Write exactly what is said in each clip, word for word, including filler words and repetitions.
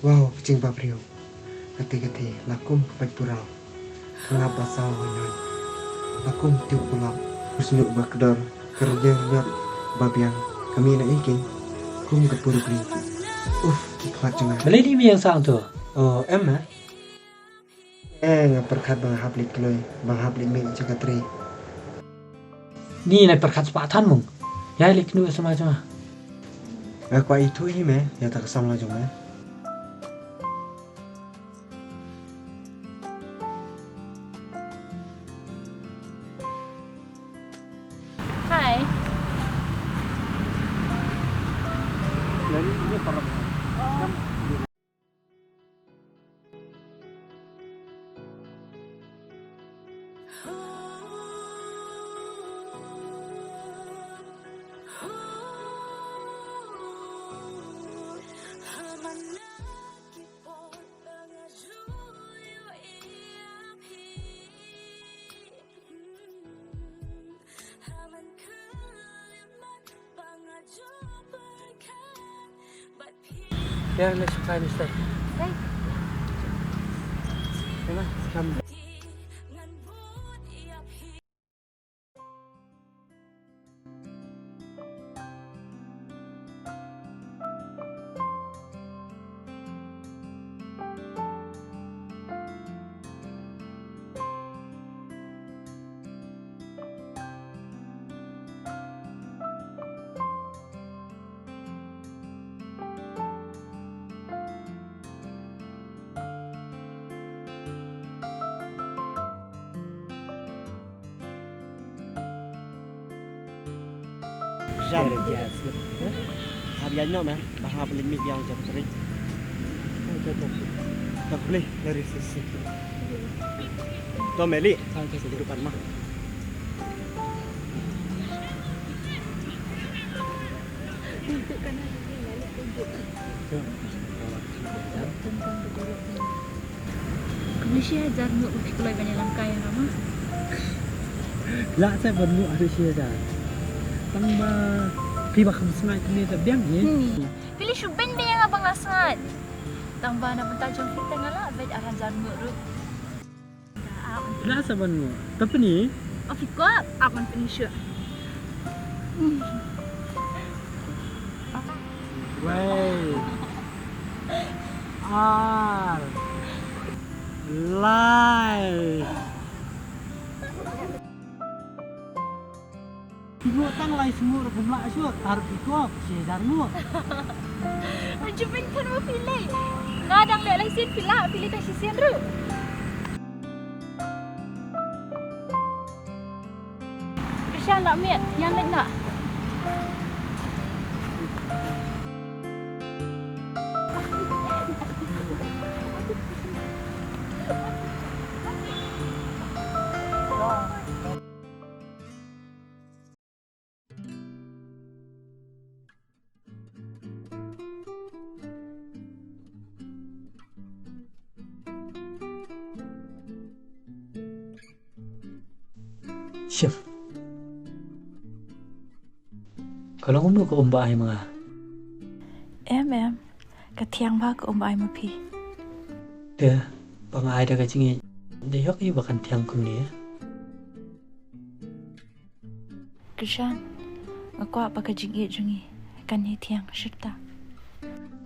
Wow, ka jingbhabriew. Kate kate, la kum ka paidbah pura. Ka ngap ba saw hoi hoi. La kum tiew kulap. Ka snieh ba kdor. Ka rynïeng rynïot ba biang. Ka mih na ïing. Kum ka pur bli. Uf, ki khmat jong nga. Balei dei me ïeng sah hangto? Oh, em ma. Eh, nga pyrkhat ba nga hap leit kloi, ba nga hap leit mih jaka trei. Ni nai pyrkhat spah than mung. Ïa leit kynduh samla jong nga. Nga kwah ithuh hi me, ïa ta ka samla jong me. Hi. Ïa, let's try this time. Hey. Ïa, let's come. Jan. Har ïa nyo me, ba ha beli mi yang jam teri. Tak boleh dari sisi. To meli. Di depan mah. Kane shi hajar ngut ruh ki kloi ban ïalam kai ïa nga ma. Lah sa ban ngut ruh shi hajar. Tang ba phi ba kham sngaid kane da biang hi. Hmm. Phi leh shu beiñ beiñ ïa nga ba nga sngaid. Tang ba na bynta jong phi te nga lah beit ar hajar ngut ruh. Lah sa ban ngut. Tapi ni. Of course, ap ban pyni shuh. Wei. Ar. Lai. Phi ngut tang lai sngur ruh phim lah shuh, ar phi ko, shi hajar ngut. Aju pynkhun ma phi lei. Nga dang leh lai sien phi lah, phi leh tang shisien ruh. Krishan lah miet, ïa leit lah. Shif. Ka long kumno ka um ba ai ma nga? Em, em. Ka thiang ba ka um ba ai ma phi. Te, ba nga ai da ka jingïeit. Da ïoh ïa ba kan thiang kumne. Krishan, nga kwah ba ka jingïeit jong ngi kan ïai thiang shirta.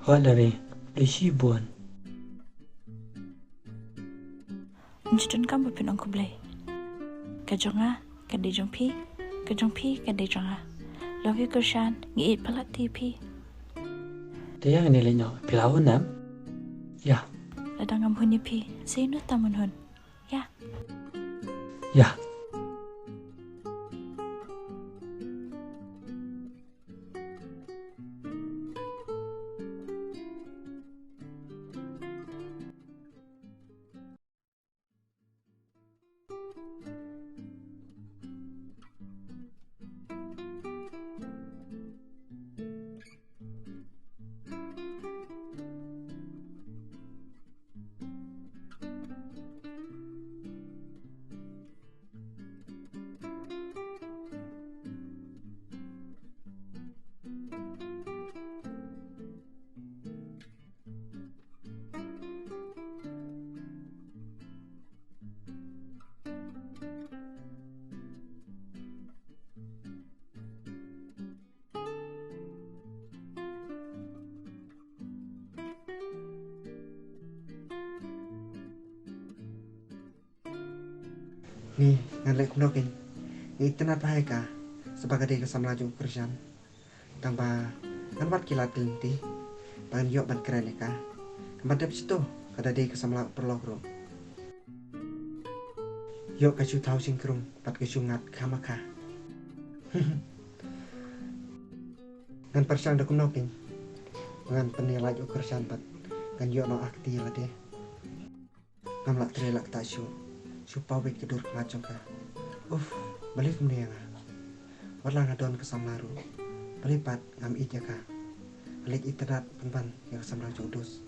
Hooid Lari, da shibun. Ym ju donkam ba phin ong khublei. Ka jong nga kan dei jong phi, ka jong phi kan dei jong nga. Love you Krishan, nga ïeit palat ïa phi. Te ïa ngin leit noh, phi la hun em? Ïa. Lada ngam hun ïa phi, sa ïa uno tam un hun. Ïa. Ïa. Ngan leh kumno kein. Nga itynnad bha ïa ka, sa ba ka dei ka samla jong u Krishan. Tang ba ngan wad ki lad ki lynti ba ngan ïoh ban kren ïa ka. Ka ban dep shito ka da dei ka samla paralok ruh. Ïoh ka shu thaw shynkrung bad ka shu ngat khamkha. Ngan pyrshang da kumno kein. Ngan pynïalait u Krishan bad ngan ïoh noh akti lade. Ngam lah trei lah kata shuh. Shu paw beit ka dur ka jong ka. Uff, balei kumne ïa nga. Wat la nga don ka samla ruh, balei pat ngam ïeit ïa ka. Nga leit itynnad pynban ïa ka samla jong u Dos.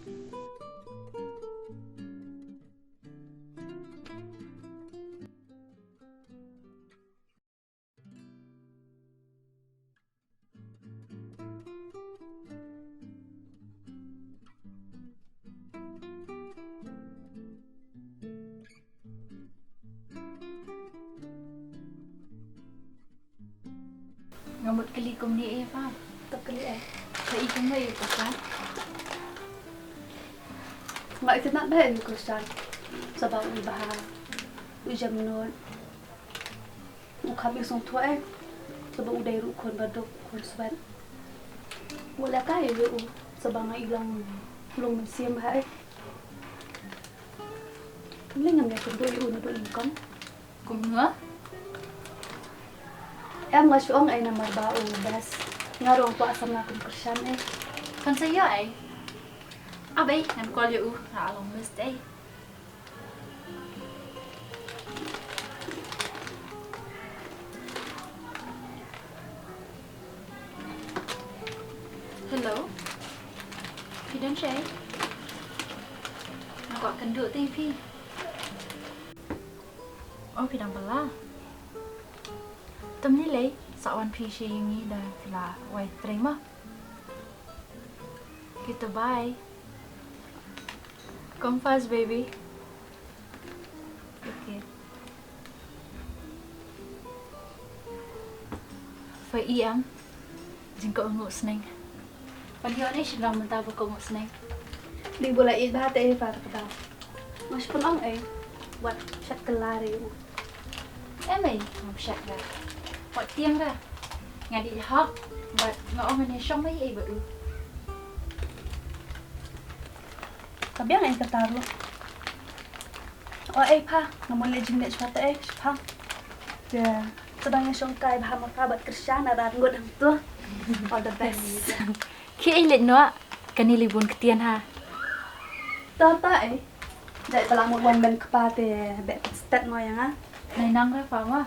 Nga mut kylli kumne eh, Pa. To kylli eh. Pha i kumno ïa u Krishan? Nga itynnad bha ïa u Krishan. Sa ba u bha, u jemnud. U kham ïasngewthuh eh. Sa ba u dei ruh u khun baduk, u khun swet. Wat leh kai ïa u, sa ba nga i long, long mynsiem bha eh. Kumne ngam ïakynduh ïa u naduh nyngkong. Kumno? Em, nga shu ong ei namar ba u best. Nga ruh nga kwah samla kum u Krishan ei. Kan sa ïoh ei. Ap ei, ngan call ïa u, nga long miss ei. Hello. Phi don shaei? Nga kwah kynduh te ïa phi. Oh, phi dang bylla. Te mynne lei, sa wan phi sha ïing ngi da phi la wai trei mo. Okay, to bye. Come fast, baby. Okay. Pha i em, jingkohnguh sneng. Phan ïoh ne shynrang mynta ba kohnguh sneng. Dei ba la ïeit bha te ei, pha, ta ka daw. Nga shu pynong ei, wat shet kylla re u. Em ei, ngam shet re. Wat tieng re. Nga dei hok, bad nga ong ngan ïashong ei ei bad u. Ka biang ei kata ruh. O ei pha, nga mut leit jingleit shuwa te ei, shipang. Te, sa dang ïashong kai bha ma pha bad Krishan, na rat ngut hangto. All the best. Khie ei leit noh, kane lei bun ktien ha. To to ei. Jait ba la mut wan ban kpa te beh stet mo ïa nga. Nai nang re pha ma.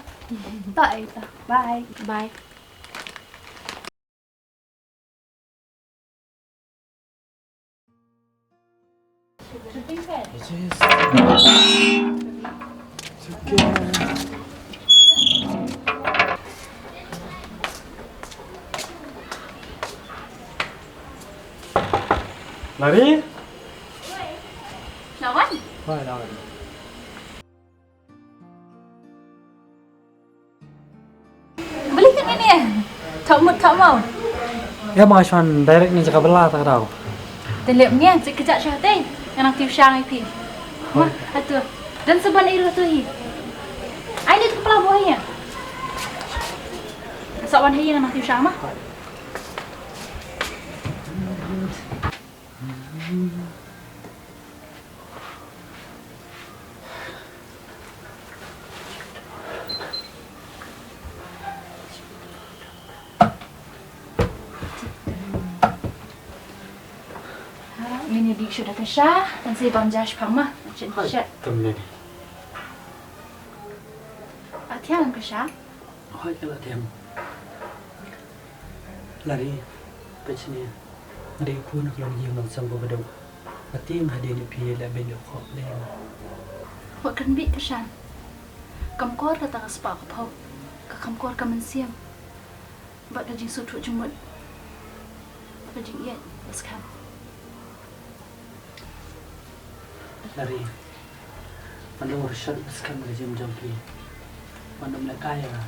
To ei to. Bye. Bye. Lari? Lawan? Wah, lawan. Beli kan ini? Thok mut thok mau. Ïa ma shuan direct ni jaka bela ta ka daw. Te lep ni, cik kejak shuh te. Ngan nang tip shang ïa phi. Ma, atu. Dan saban iru tu hi. Ai ni tu pala buah hi. Sa wan hi ngan nang tip shang ma. Ngin ïa dih shuh da ka sha, kan sa bam ja shipang ma. Shet, shet. Tam ne. Atiang ka sha. Hooid, ka la them. Lari, peit shane. Nga dei u khun ha ka longïing longsem kaba duk. Nga tieng hadien ïa phi leh beiñ leh khoh lei. Wat kynbit Krishan. Kam kor kata ka spah ka phew. Ka kham kor ka mynsiem. Bad ka jingsngewthuh jingmut. Bad ka jingïeit ba skhem. Lari, wat nym rshot ba skhem ka jingim jong phi. Wat nym lehkai ïa nga.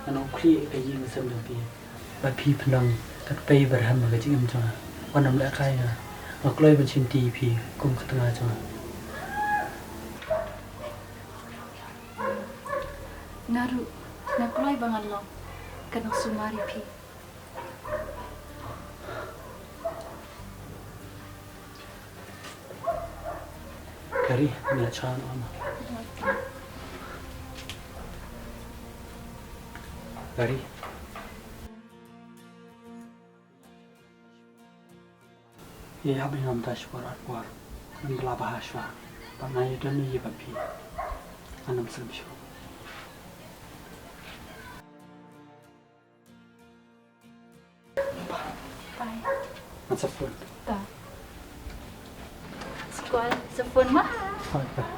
Ngan ym khlieh ïa ka ïing ka sem jong phi. Ba phi pynlong kat pei ba rhem ha ka jingim jong nga. Wat nym lehkai ïa nga. Nga kloi ban shim ti ïa phi kum ka tnga jong nga. Nga ruh nga kloi ba ngan long ka nongsumar ïa phi. Kari, mia chan ama. Kari. Ïa hap ïa ngam ta shipor ar por. Ngan bla bha shuwa. Ba nga ïa don ïa ba phi. Ngan ym slem shuh. Bye. Ngan sa phone. Ta. Squall, sa phone ma. Bye, bye.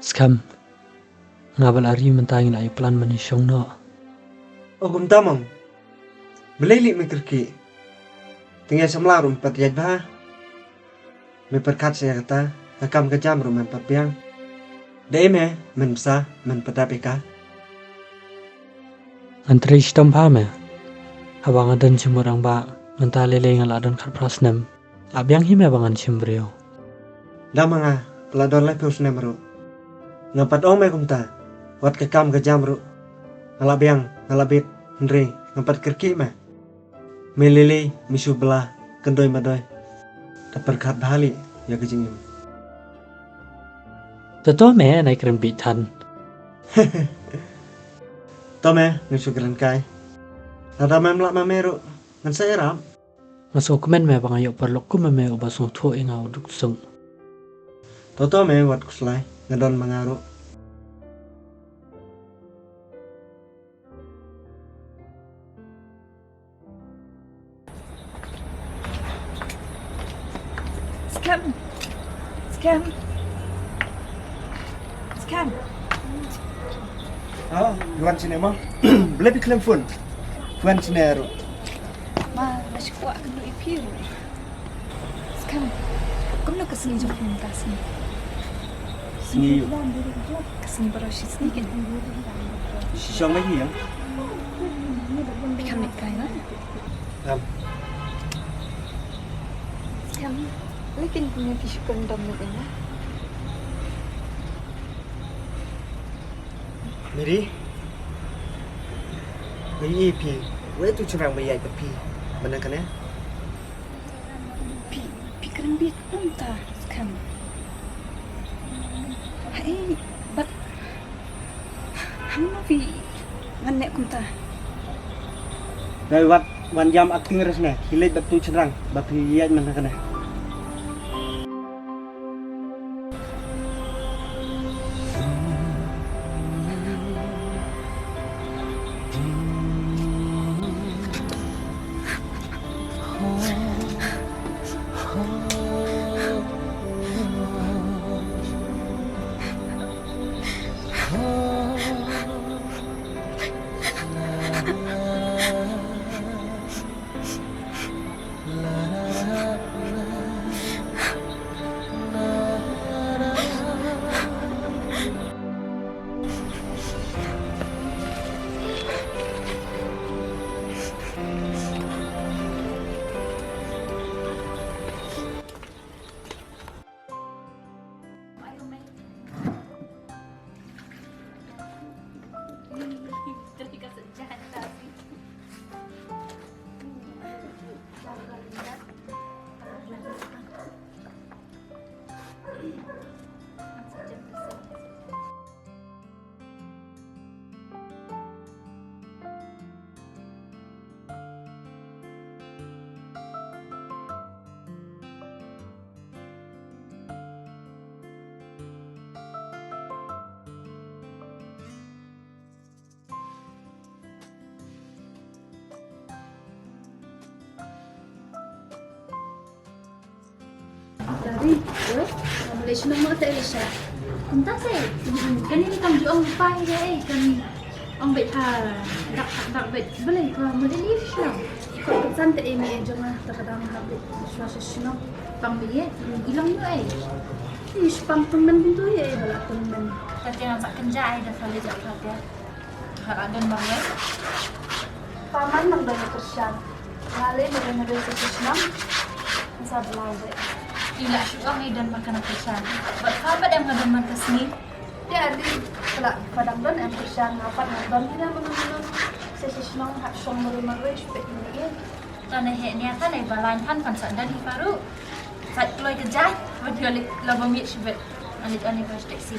Skhem. Nga bad Ari mynta ngi la ïa plan ban ïa shong noh. O kumta mong. Balei leh me kyrkieh? Tang ïa samla ruh em pat ïaid bha. Me pyrkhat sa ïa kata, ka kam ka jam ruh mem pat biang. Dei me, men bsa, men pat dap ïa ka. Ngan trei shitom bha me. Haba nga don jingmut rangbah, mynta lei lei nga la don khatphra snem. La biang hi me ba ngan shim briew. Da ma nga, la don laiphew snem ruh. Ngam pat ong me kumta, wat ka kam ka jam ruh. Nga la biang, nga la bit, hynrei ngam pat kyrkieh me. Me lei lei, me shu bla, kyndoi madoi. Da pyrkhat bha leh ïa ka jingim. Te to me, nai kren bit than. To me, ngan shu kren kai. Lada mem lah ma me ruh, ngan sa ïarap. Nga sngewkmen me ba nga ïoh paralok kum ma me uba sngewthuh ïa nga u duk suk. To to me wat khuslai, nga don ma nga ruh. Skhem. Skhem. Skhem. Ah, Yuan sini ma. Boleh pi claim phone. Yuan sini aru. Ma, masih kuat kena ipi. Skhem. Kumno ka sngi jong phi mynta sngi? Sngi ïu. Ka sngi baroh shi sngi kan? Shi shong ma hi ïa. Phi kham leit kai na? Kham. Skhem. Lekin phi shu kren dom leit na. Miri. Nga ïohi phi, wei tu shynrang ba ïaid bad phi mynta kane. Phi, phi kren beit kumta, Skhem. Haei, bad hangno phi ngan leh kumta? Dei wat wan ïam acting re sne, khie leit bad tu shynrang ba phi ïaid mynta kane. Dari, yo, boleh senang mata Elisha. Entah saya, kan ini kan juang pai dia, eh, kan ang bet ha, dak dak bet boleh kau boleh lihat senang. Ka san te ei me ei jong nga, ta ka dang hap bit shuwa sha shnong. Pang me ei, i lang me ei. I shipang tymmen pyntu ei, ba la tymmen. Ka te ngan sa kynja ei da sa leit ïa ka te. Ka la don marwei. Paman nang don kyrshan. Nga lei me ei me ei sha shnong. Sa bla ei. I la shu ong ei don mar ka nang kyrshan. Bad ka bad em nga don mar ka sngi. Te adi, pala, padang don em kyrshan, nga pat nga don hi na mano mano. Sa sha shnong hap shong marwei marwei, shu peit ïa i. Tang na heh nia tang na i ba lain tang pan sa don hi paru. Sa kloi ka jait, bad ïa leit laba miet shibit. Nga leit on i ba taxi.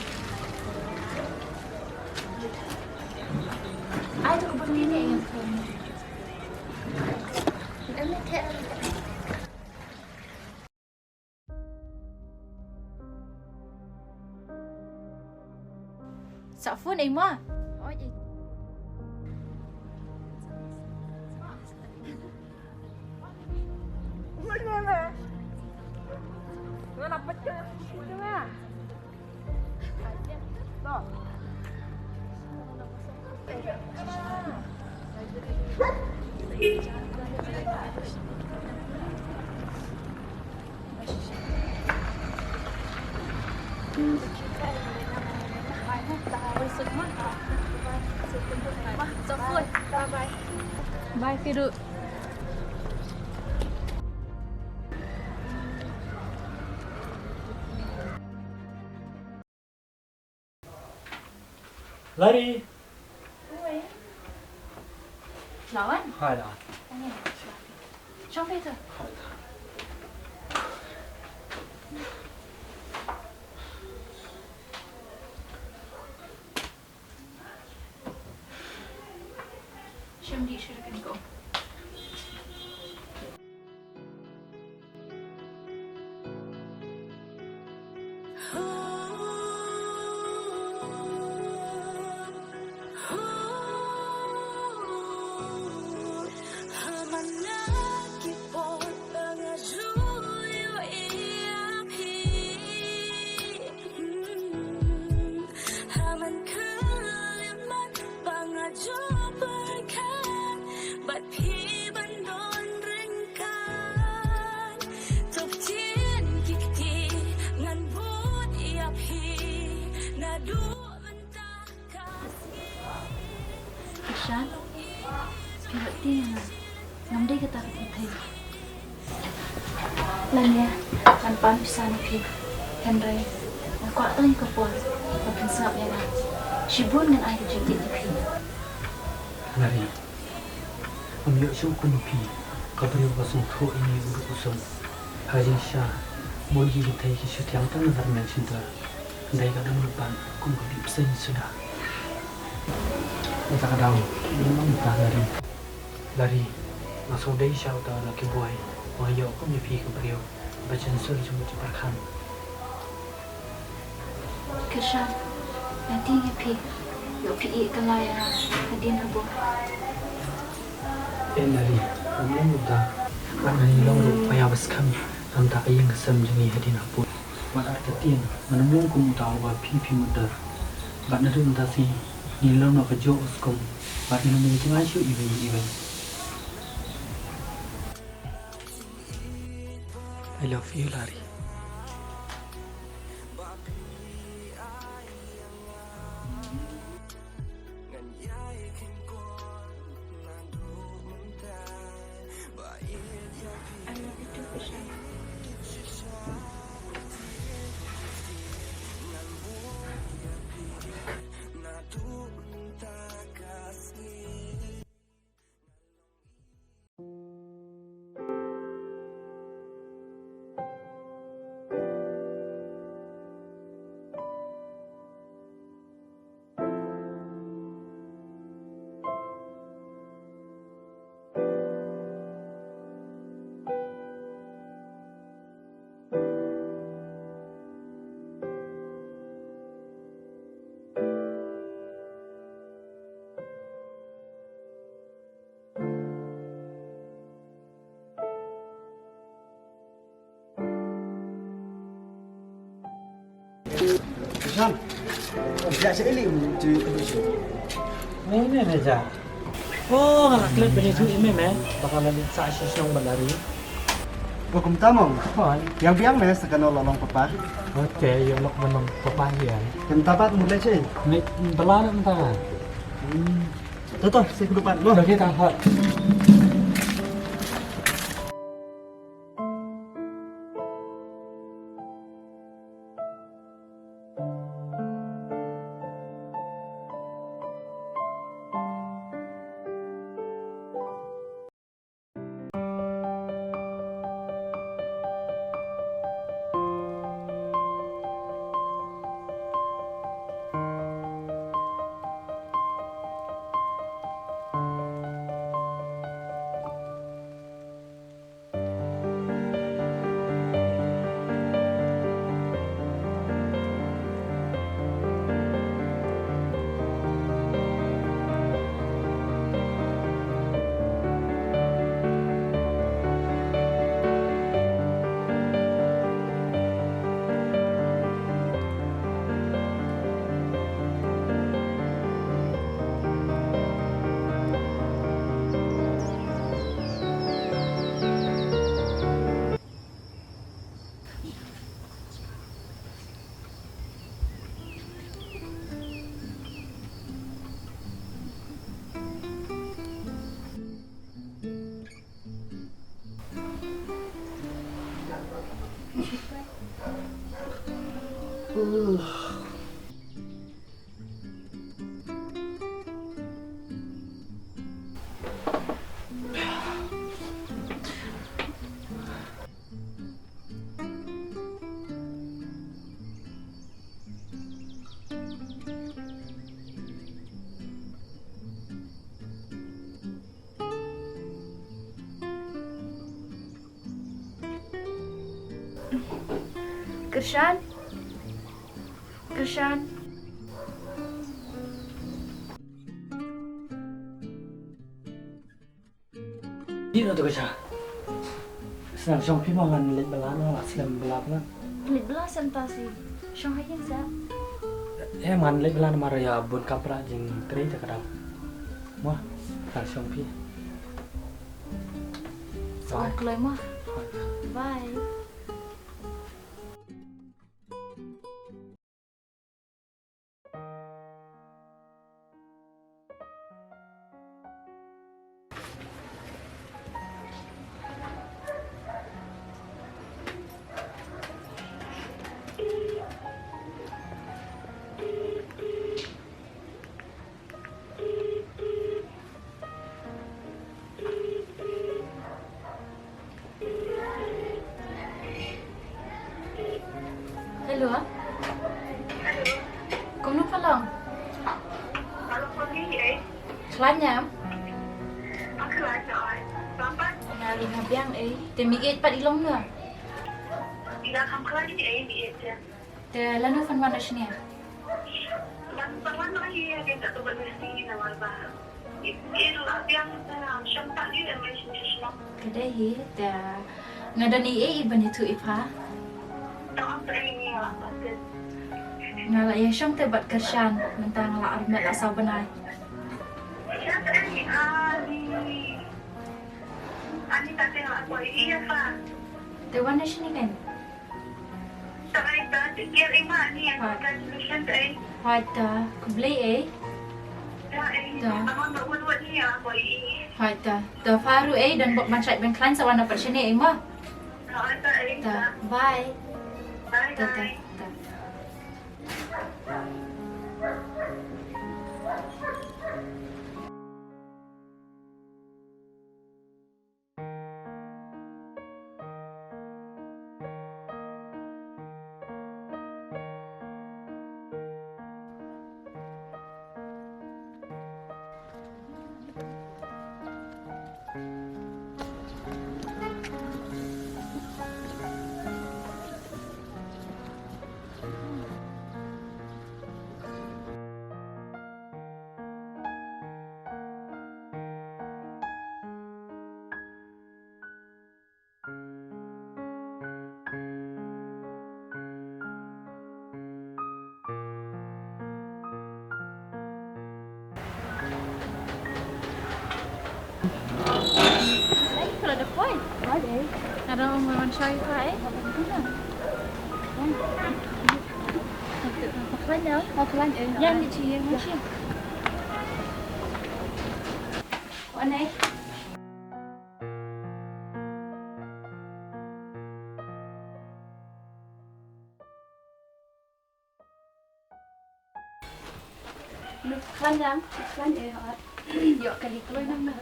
Ai tu ka bang ni ne ïa phone. Em ni ke. Sa phone ei ma. Oi, ei. Bye, Firu. Lari. Lawan? Hai, Lawan. Shong phi tu. Hai, Lawan. Shong di shuruh kan ko. Ha man khyllipmat ba nga ju pyrkhat bad phi ban don ryngkat. To ktien ki kti ngan bud ïa phi naduh mynta ka sngi. Kyrshan, phi bad te nga. Ngam dei kata ka pyrthei. Lane ngan pan pisa na phi. Hynrei nga kwah tang ïa ka por ba phin sngap ïa nga. Shibun ngan ai ka jingtip ïa phi. Lari, ym ïoh shuh kum phi ka briew ba sngewthuh ïa ngi u duk u suk. Ha jingshisha bun ki kynthei ki shu thiang tang na ka rynïeng shyntur. Hynrei ka dang lut ban kum ka bih bseiñ suda. Mynta ka daw, ym ong mynta Lari. Lari, nga sngewdei sha uta u lucky boy ba nga ïoh kum ïa phi ka briew ba jynsur jingmut jingpyrkhat. Kyrshan, nga tieng ïa phi, ïoh phi ïeh kylla ïa nga hadien habud. Eh Lari, ym ong mynta, bad ngan ïalong ruh ba ïa ba skhem na bynta ka ïing ka sem jong ngi hadien habud. Bad ar ka tieng, ngan ym long kum uta uba phi phi mutdur. Bad naduh mynta sngi ngin long noh ka jong u skum. Bad ngin ym ïa jingai shuh iwei ïa iwei. I love you, Lari. Jan, ya sa ili um tu tu si. Ni ni ni ja. Oh, nga la klet ban ïathuh ïa me, me ba nga la leit sah sha shnong Bandari. Ko kumta mo? Hooid. Ïa biang me sa kano la long papa. Oke, ïa lok ban long papa hi ïa. Kumta pat mut leit sha? Leit bylla na mynta. Hmm. To to, sa kuduk pat mo. Oke, ta hooid. Kyrshan? Kyrshan? Dih noh to Kyrshan. Sngap shong phi mo, ngan leit bylla noh, la slem bylla phi. Leit bylla sa mynta shi. Shong ha ïing sa. Eh, ngan leit bylla namar ïa bun kam pra jingtrei te ka dap. Mo, sngap shong phi. Sa kloi mo. Bye. Hello. Kumno pha long? Khlaiñ ïa? Nga ruh nga biang ei. Te meiieid pat i long ne? Te lano phan wan na shane? Ka dei hi, te nga don ei ei ban ïathuh ïa pha. Nga la ïashong te bad Kyrshan, mynta nga la armet la saw bnai. Te wan na shane kein? Hooid. Hooid, to khublei ei. To. Hooid, to. To pha ruh ei, don bok ban shait ban khlaiñ, sa wan na pat shane ei mo. To, bye. To, to, to. Ade. Nga dang wan shoi pha eh. Baklan ïa. Baklan eh. Ïa, ni chi ïa, ni chi. Wan eh. Khlaiñ ïa, khlaiñ eh, hooid. Ïoh kali kloi nang na.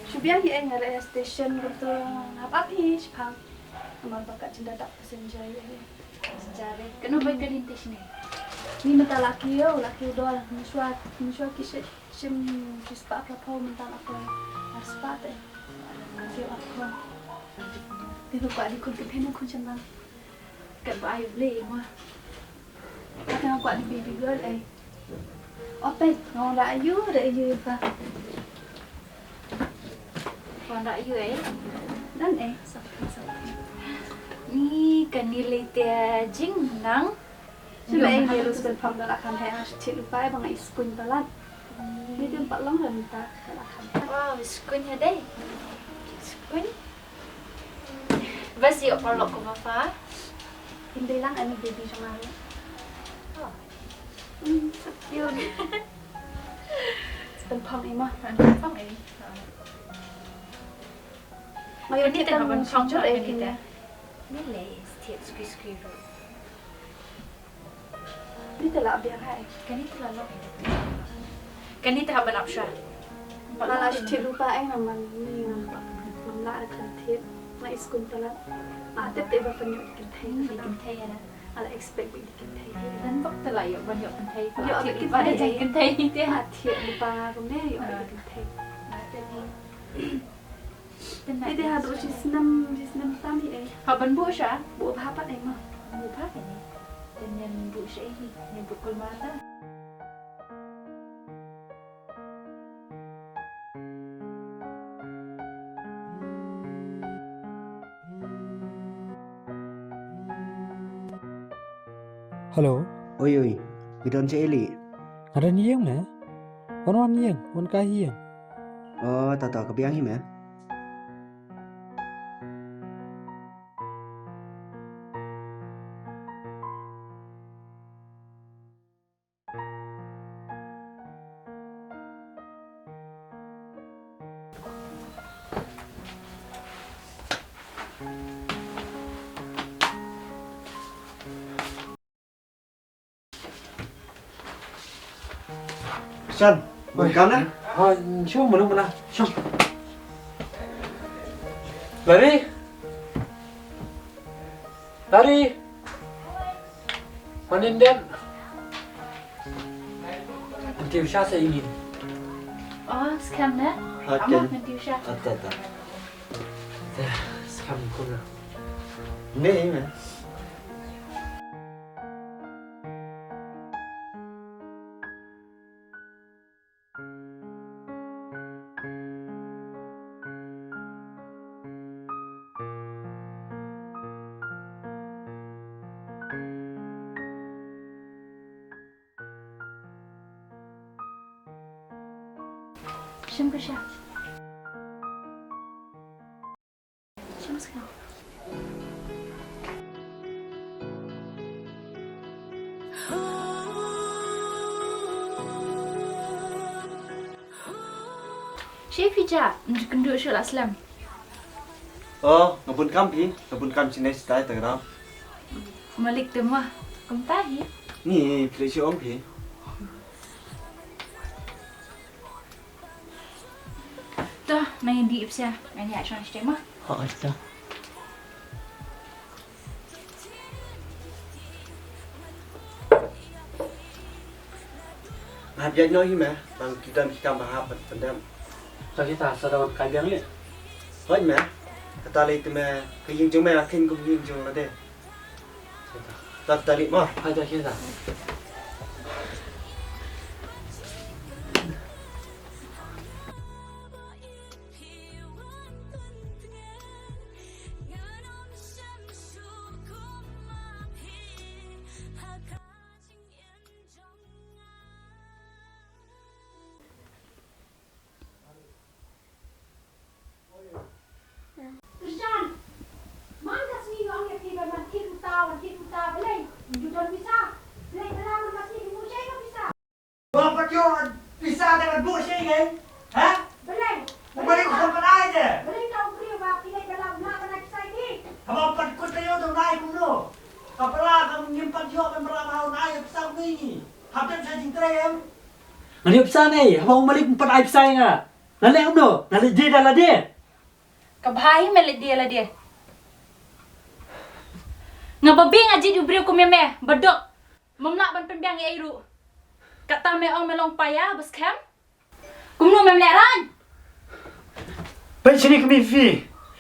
Shu biang hi eh, nga leit station kumto, nga pap hi shaphang. Namar ba ka jinda dap passenger hi. Passenger eh. Kano ba ka lynti shane? Ni mynta la kiew, la kiew dor, mynshuwa, mynshuwa ki shi, shim shispah phra phew, mynta la kiew arspah te. La kiew arphew. Te to kwah dei khun kynthei ne khun shyndang. Kat ba ai u Blei mo. Kat nga kwah dei baby girl eh. Open, nga wan da ayu, da ayu ba. Wan da ayu eh. Dan eh, sap, sap. Ni kani lei te jingnang. Shu lei ne lu spend pam da la khan hai, shu thied lypa eh ba nga i skuin palat. Ni dum pat long da mynta da la khan. Wow, skuin ha dei. Skuin. Bas ïoh paralok kumba pha. Ym dei lang ani baby jong nga. Oh. Mm, so cute. Spend pam eh ma. Spend pam eh. Nga ïoh kani te tang haban shong jur eh kani te. Ni lei, thied skui skui ruh. Ni te la biang hai. Kani te la long. Kani te hap ban ap shuwa. Nga la shu thied lypa eh, namar ni ngam, ngam lah da khlem thied. Nga i skuin palat. Nga tip te ba pynïoh da kynthei. Hmm, da kynthei ïa na. Nga la expect ba da kynthei. Ngan bok te la ïoh ban ïoh kynthei. Ïoh da kynthei. Kynthei te. Nga thied lypa nga kumne ïoh da kynthei. Nga tip ni. Te dei haduh shi snem, shi snem tam hi eh. Hap ban buh sha? Buh bha pat eh ma. Buh bha hi ni. Te ngan buh sha eh hi. Ngan buh kul mata. Hello. Oi, oi. Phi don sha Eli? Nga don ïing me. Wan wan ïing, wan kai ïing. Oh, ta ta ka biang hi me. Shan, mun kam na? Ha, shu mun mun na. Shu. Lari. Lari. Manin den. Nanti usah saya ingin. Oh, sekarang dah. Oke. Amat nanti usah. Ada, ada. Sekarang kuna. Ni, ni. Shim ka sha. Shim skang. Shi phi ja, nju kynduh shu la slem. Oh, nga bun kam phi, nga bun kam sini stai ta gram. Malik te ma, kumta hi. Ni, phi shu ong phi. To, nang ïa dih ip sia, ngan ïa shong shtei ma. Ha, to. Hap ïaid noh hi me, tang ki don ki kam ba hap ban pyndem. To kita sa dawan kai biang ïa. Hooid me, kata lei te me, ka ïing jong me, ka ïing kum ïing jong lade. Tat tali mo. Hai, dah kita. Ngim pat ïoh ban bra ba un ai pisa kumne ngi. Hap dep sha jingtrei em. Ngan ïoh pisa ne, haba u malik um pat ai pisa ïa nga. Nga leh kumno, nga leh je da lade. Ka bha hi me leh je lade. Nga babe nga jied u briew kum ïa me, ba dok. Mam lah ban pynbiang ïa i ruh. Kata me ong me long paya ba skhem. Kumno mem lehraiñ? Peit shane kmie phi.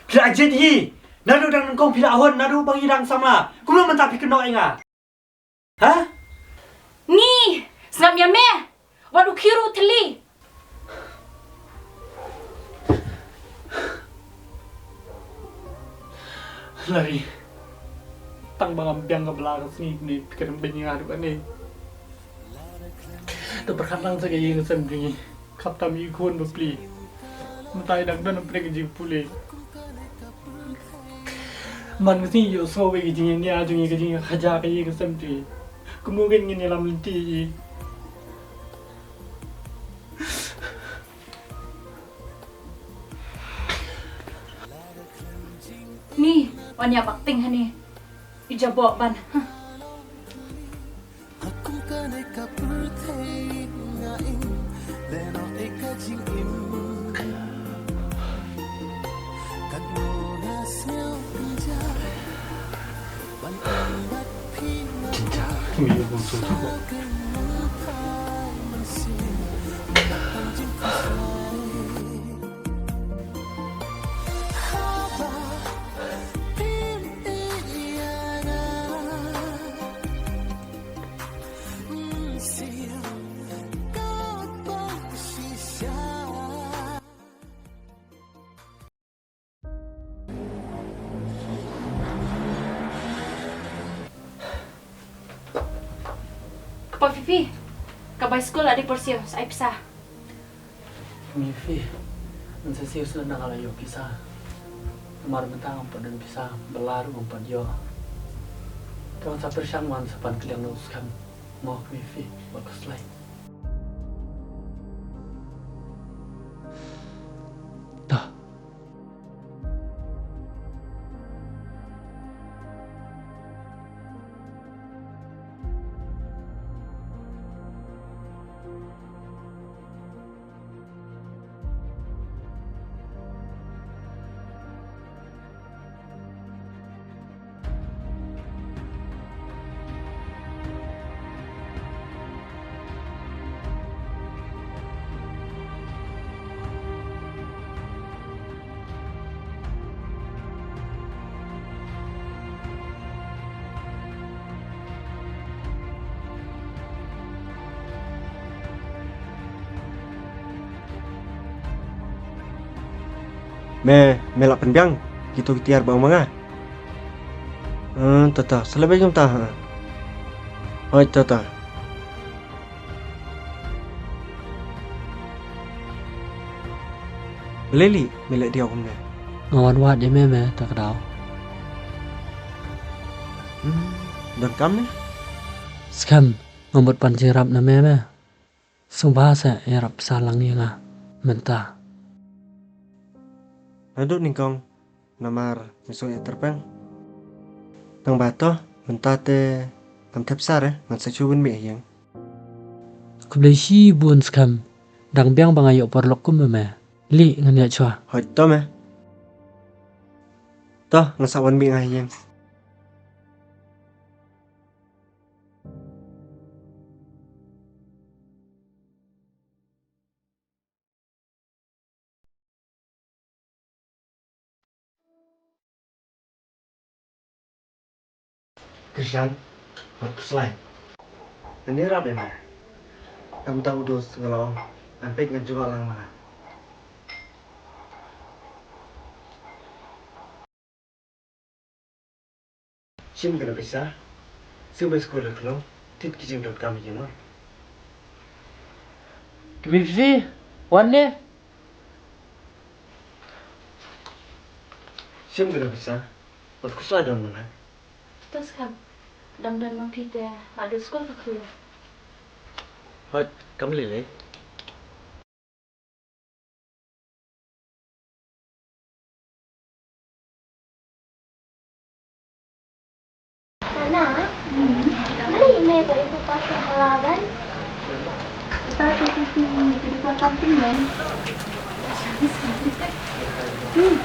Phi la jied hi. Naduh dang nyngkong phi la hun, naduh ba ngi dang samla. Kumno mynta phi kynnoh ïa nga? Ha? Ngi, sngap ïa me. Wat u khiew ruh thylli. Lari. Tang ba ngam biang ka bla ka sngi ne phi kren beiñ ïa nga ruh kane. To pyrkhat lang sa ka ïing ka sem jong ngi. Khap tam i khun ba pli. Mynta i dang don pyrkhat ka jingpule. Man ka sngi ïoh sngew wei ka jingïania jong ngi, ka jingkhaja ka ïing ka sem jong ngi. Kumno ngin ngin ïalam lynti ïa i. Ni, wan ïa bak ting hani. I jaboh ban. Huh. Kpa Fifi, ka bai skul la dei por siew, sa ai pisa. Kmie Fifi, ngan sa siew shuh lada nga la ïoh pisa. Namar mynta ngam pat don pisa, bylla ruh ngam pat ïoh. Te wan sa pyrshang wan sa pan kylliang na u Skhem. Mo Kmie Fifi, wat khuslai. Me, me lah pynbiang kito ki tiar ba ong ma nga. Hmm, tata, sa leh beit kumta ha. Hooid, tata. Balei Lih, me leh diaw kumne? Nga wan wad ïa me me ta ka daw. Hmm, donkam ne? Skhem, nga mut pan jingïarap na me me. Sngewbha sa ïarap sa lang ïa nga mynta. Naduh nyngkong namar me sngew ïa tyrpeng. Tang ba to mynta te ngam thep sar eh, ngan sa shu wan mih ha ïing. Khublei shibun Skhem, dang biang ba nga ïoh paralok kum me. Lih ngan ïa chwa. Hooid to me. To ngan sa wan mih nga ha ïing. Krishan, wat khuslai. Ngan ïarap ïa me. Kam dang u dos nga la ong, ngan peit ngan jubab lang ma nga. Shim kane pisa. Siew beit skul ïa ka long. Thied ki jingdonkam ïa ki mo. Ki bifi. Wan ne. Shim kane pisa. Wat khuslai don mo na. Tos kam. Dang don mo phi te. Ado skul ka khlu. Hooid, kam lei lei. Nana, Laban. Kita tu tu tu tu tu kan penting kan. Hmm.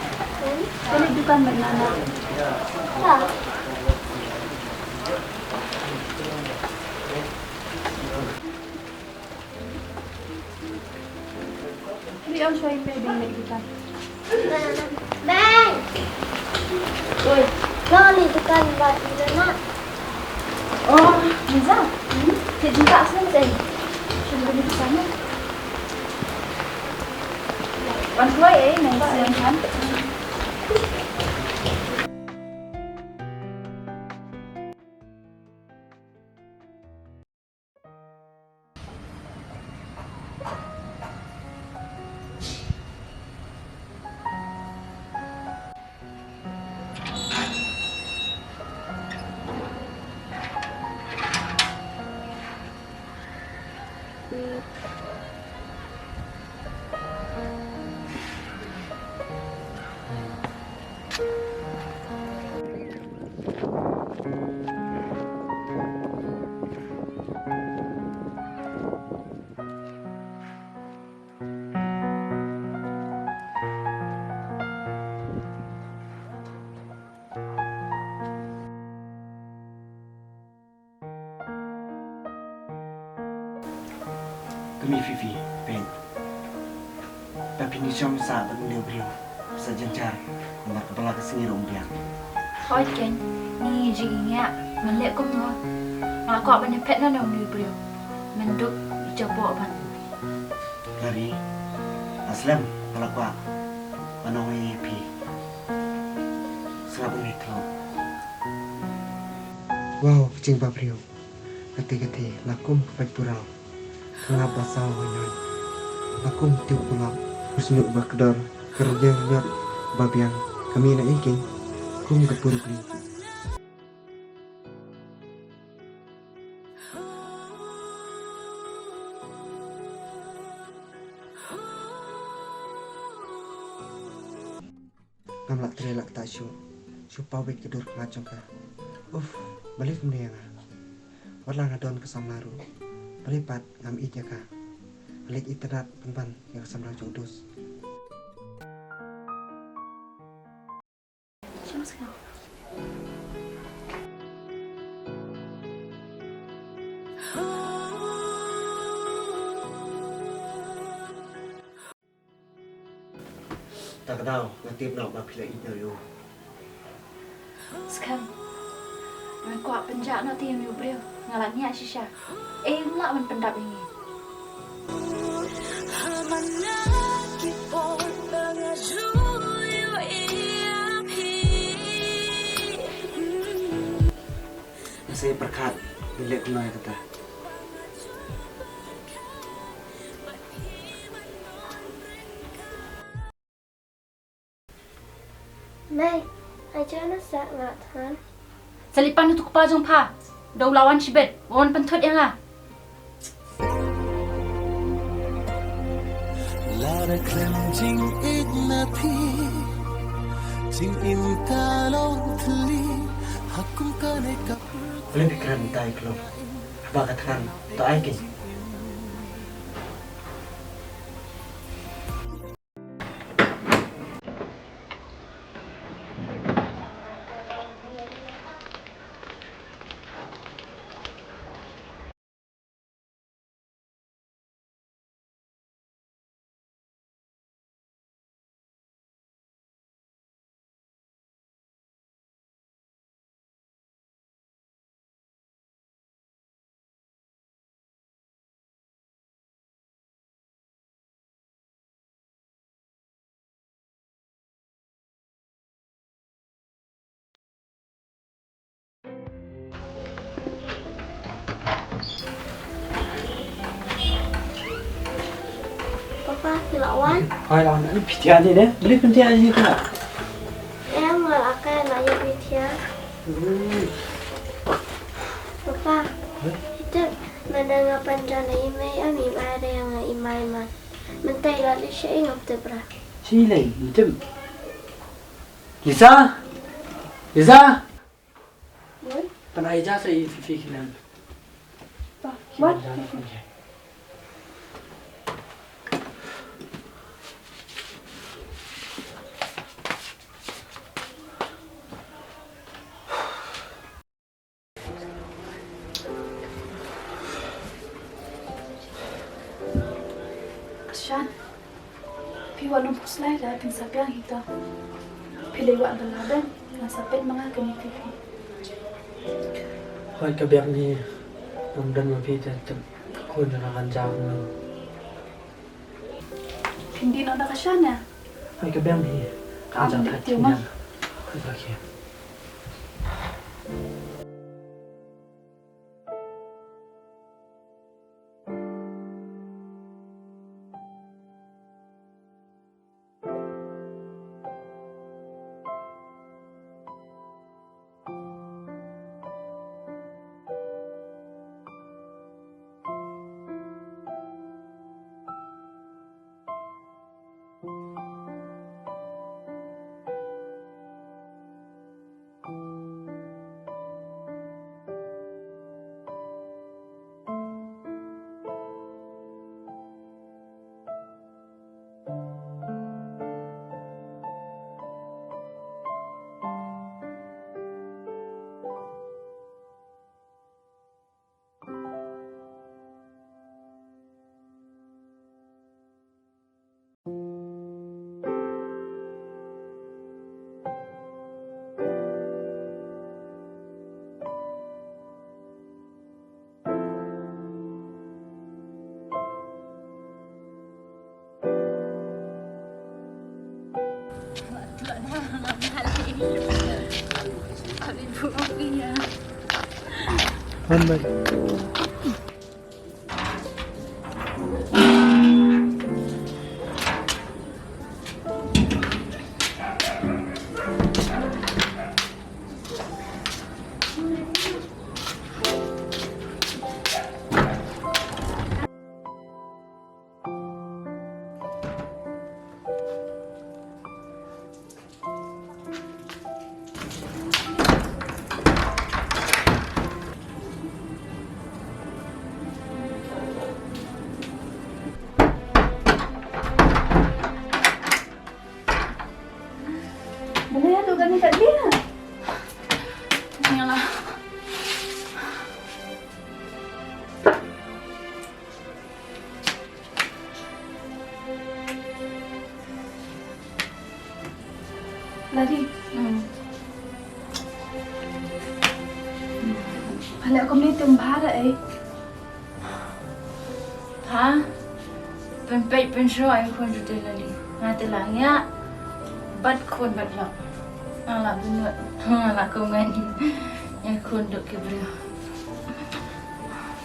Kalau bukan menana. Ha. Ri on shoi pe ding leh dukan. Bang. Oi. Lo li dukan ba ina na. Oh, Liza. Hmm? Te jumpa asal te. Shim beli di sana. Wan shoi eh, nang siang kan. Ka mei Fifi, peit. Ba phin ïa shong sah bad une u briew sa jynjar namar kaba la ka sngi ruh ym biang. Hooid keiñ, ngi jingïaid ngan leh kumno? Nga kwah ban ïaphet noh na une u briew. Menduk i jaboh ban. Lari, nga slem ba la kwah ban ong ïa phi. Sngap ïa phi. Wow, ka jingbabriew. Kate kate, la kum ka paidbah. Ka ngap ba saw hoi hoi. La kum tiew pulap. Ka snieh ba kdor. Ka rynïeng ñiot ba biang. Ka mih na i keiñ. Kum ka pur kli. Ngam lah trei lah kata shuh. Shu paw beit ka dur ka jong ka. Uff, balei kumne ïa nga. Wat la nga don ka samla ruh. Balei pat ngam ïeit ïa ka. Nga leit itynnad pynban ïa ka samla jong u Dus. Ta ka daw nga tip noh ba phi la ïeit noh ïa u. Skhem. Nga kwah pynjah noh te ïa une u briew. Nga la ngiah shisha. Ei, ym lah ban pyndap ïa ngi. Nga sa ïa pyrkhat, ngin leh kumno ïa kata. Mei, ai jana sa nga than. Sa leit pan utu u kpa jong pha. Da u la wan shibit, wan pynthut ïa nga. Lada khlem jingïeit na phi, jingim ka long thylli, ha kum kane ka. Lem phi kren tai klong. Haba ka thngan to ai ki. Papa, phi la wan? Hooid, la wan. Phi thiah ne, ne? Balei phin thiah ne ka? Em, nga la kai la ïa phi thiah. Hmm. Papa, ito, mynta nga pynjan ïa i mei, em, i mei re nga i mei ma. Mynta i la leit sha i ngam tip ra. Shi lei, ym tip. Lisa! Lisa! Oi? Pynai ja sa i Fifi ki lem. Pa, Wat. Shan. Phi wan ym phuslai da phin sa biang hi to. Phi lei wad ba la dang ngan sa peit ma nga kane phi phi. Hooid ka biang hi. Ngam don ma phi te te khun jong nga kan jam no. Phin dih noh da ka Shan ïa. Hooid ka biang hi. Ka am ja dih that tiew ma. Hooid ka khia. Balei ïa tu kane kat dia? Ïa lah. Lari. Hmm. Pha leh kumne te ym bha re eh. Ha? Pynpeit pynshoh ïa khun jong te Lari. Nga te la ngiah bad khun bad lok. Nga la bynnud. Nga la kumne ïa khun duk ki briew.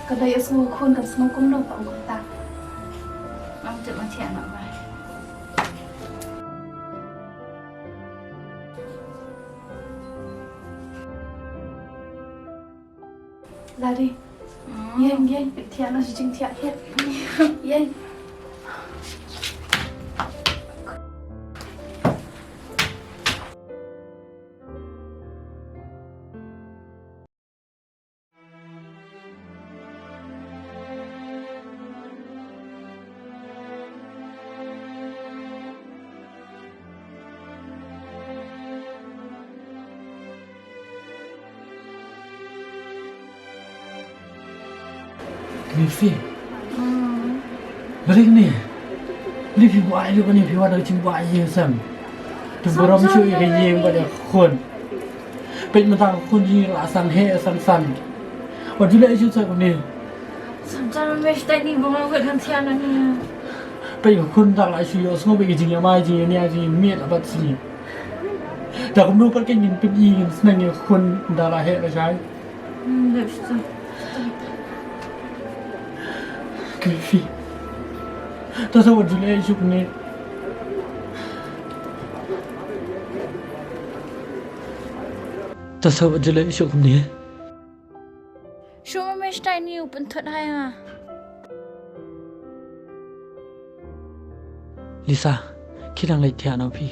Ka dei ïa sngew khun kan sngew kumno ka ong kata. Ngam tip ma thiah na bai. Lari. Hmm. Ïeng, ïeng, peit thiah noh shi jingthiah thiah. Ïeng. Kane phi. Hmm. Balei kane? Balei phi buaid ïa kane, phi wad da ka jingbha ïa sem. Te burom shuh ïa ka ïing bad ïa ka khun. Peit mynta ka khun jong ngi la san heh san san. Wat ju leh shuh shuh kane. Sam jan me shtai ni ba nga wet kan thiah na ni. Peit ka khun da la shu ïohsngew bad ka jingïamai jingïania jingïamiet bad sngi. Da kumno pat ka ngin pyni ngin sneng ïa ka khun da la heh la shai. Hmm, leh shuh. Kane phi. Ta sa wat ju leh shuh kane. Ta sa wat ju leh shuh kumne. Shu ma me shtai ni u pynthut ha nga. Lisa, ki dang leit thiah noh phi.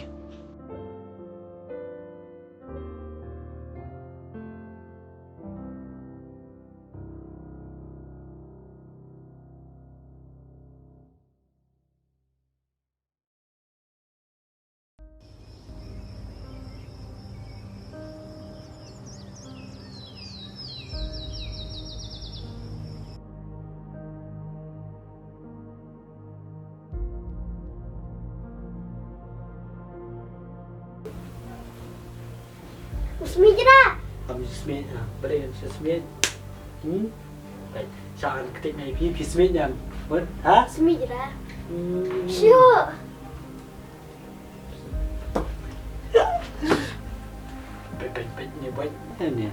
Smiej ra. Am smiej, ah, balik smiej. Hmm? Baik, sha an ketik nai phi, phi smiej nyan. Bud, ha? Smiej ra. Hmm. Shuh. Baik, baik, baik, ni baik. Eh, ni.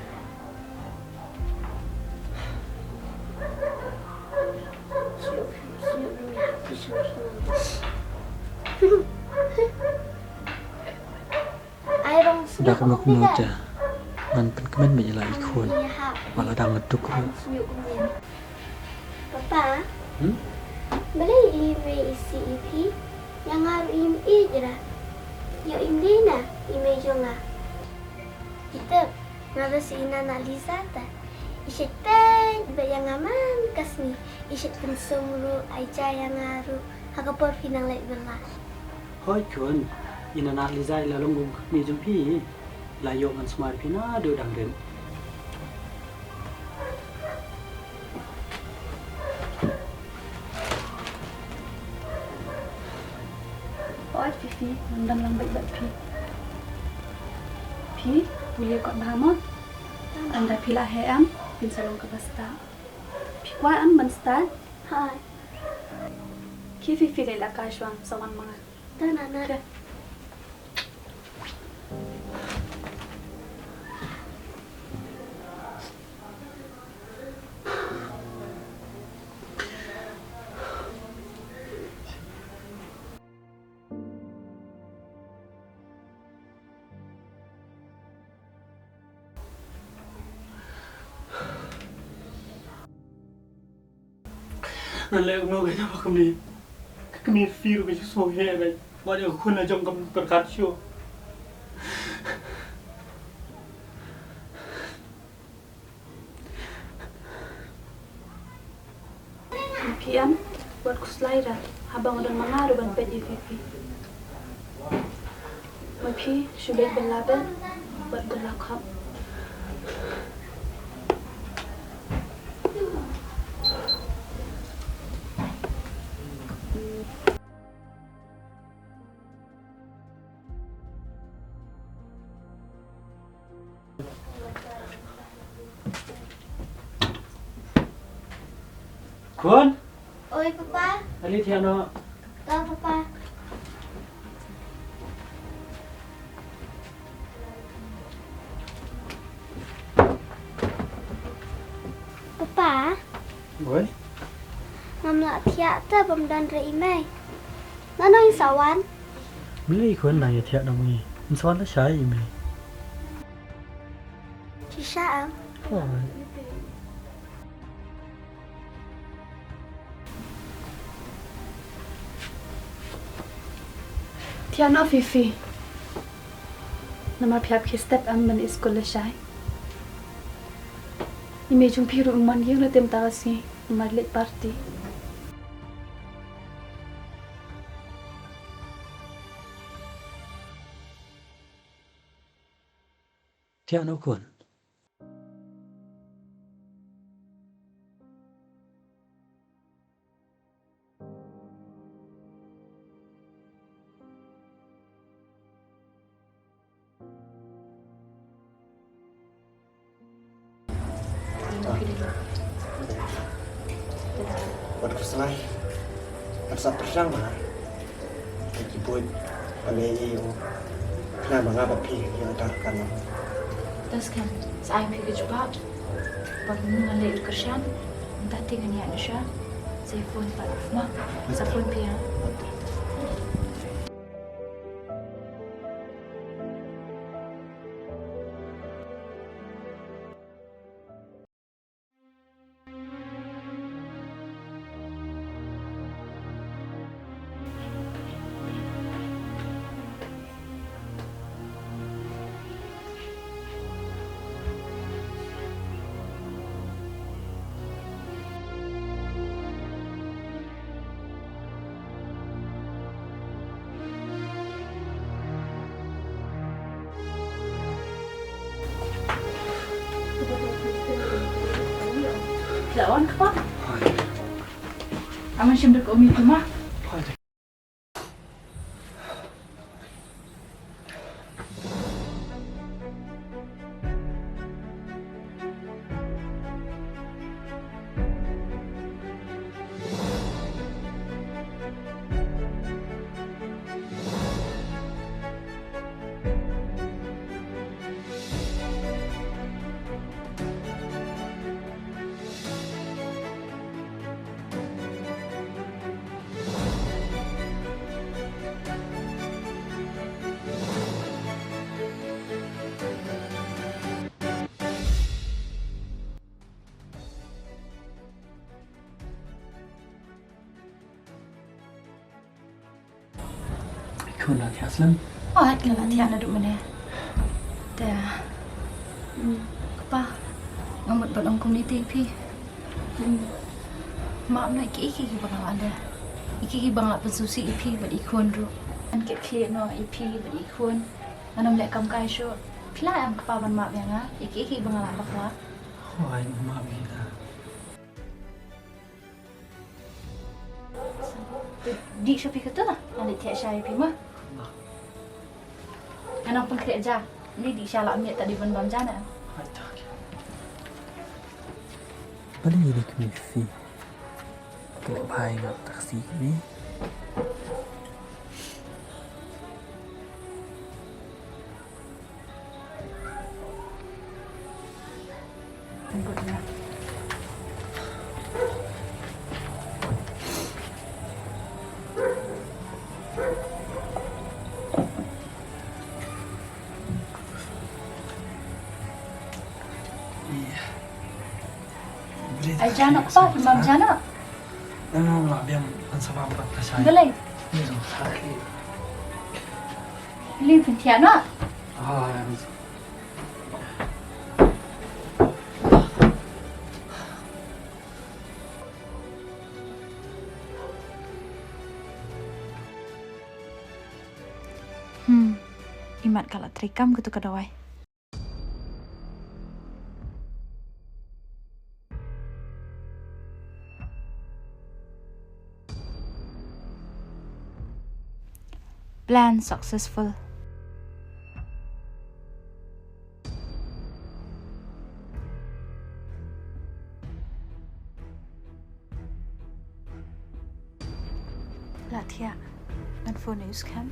Shuh, shuh, shuh, shuh. Ai rong. Da kumno kumno te ngan pynkmen beit ïa la i khun. Wat la dang duk ruh. Papa. Hmm? Balei i mei i sih ïa phi? Ïa nga ruh im ïeit ra. Ïoh im dei na i mei jong nga. Ita nga ruh sih ïa na Liza ta. I shait peit beit ïa nga man ka sngi. I shait pynsum ruh, ai ja ïa nga ruh ha ka por phi nang leit bylla. Hooid khun, i na Liza i la long kum ka kmie jong phi. La ïoh ngan sumar phi naduh dang rit. Hooid Fifi, ngan don lang beit bad phi. Phi, pule kot bha mo. Tang da phi la heh em, phin sa long kaba stad. Phi kwah em ban stad? Hooid. Ki Fifi leit la kai shuwa, sa wan ma nga. Tang nana. Te. Ngan leh kumno ka jaka ba kumne. Ka kmie Fifi ruh ka ju sngewheh beit. Wat ïa ka khun la jong kam pyrkhat shuh. Phi em, wat khuslai ra. Haba nga don ma nga ruh ban peit ïa phi. Ma phi shu leit bylla beit, wat bylla khop. Khun? Oi, Papa. Ale thiah noh. To, Papa. Papa. Oi. Ngam lah thiah te bym don re i mei. Nano in sa wan? Balei khun nang ïa thiah na mei? In sa wan lashai i mei. Shisha am? Hooid. Thiah noh Fifi. Namar phi hap khie step am ban leit skul lashai. I mei jong phi ruh um wan ïing ruh te mynta ka sngi. Namar leit party. Thiah noh khun. Wat khuslai. Wat sa pyrshang bha. Ki buit ba ngi ïoh. Khnang ba nga bad phi ïoh darkar. Te skhem, sa ai phi ka jubab. Bad mynta ngan leit kyrshan. Mynta te ngan ïaid sha. Sa phone pat ma. Sa phone phi ïa. Nga la thiah slem. Hooid, nga la thiah naduh mynne. Te, kpa, nga mut ban ong kumne te ïa phi. Map noh ïa kiei kiei kiba nga la leh, ïa kiei kiba nga la pynsngewsih ïa phi bad i khun ruh. Ngan kit khlieh noh ïa phi bad i khun. Ngan ym leh kam kai shuh. Phi la ai kpa ban map ïa nga ïa kiei kiei kiba nga la bakla. Hooid, nga map ïa phi. Dih sha phi kato, ngan leit thiah shai ïa phi mo. Ngan ym pynkhreh ja. Dih, dih sha la miet, ta dei ban bam ja na. Balei ïa dei kmie phi? Khleh bha ïa nga ta ka sngi kmie. Ai ja noh kpa, pynbam ja noh. Balei? Balei pynthiah noh? Hmm, imat ka la treikam katu ka dawai. Plan successful. La thiah. Ngan phone ïa u Skhem.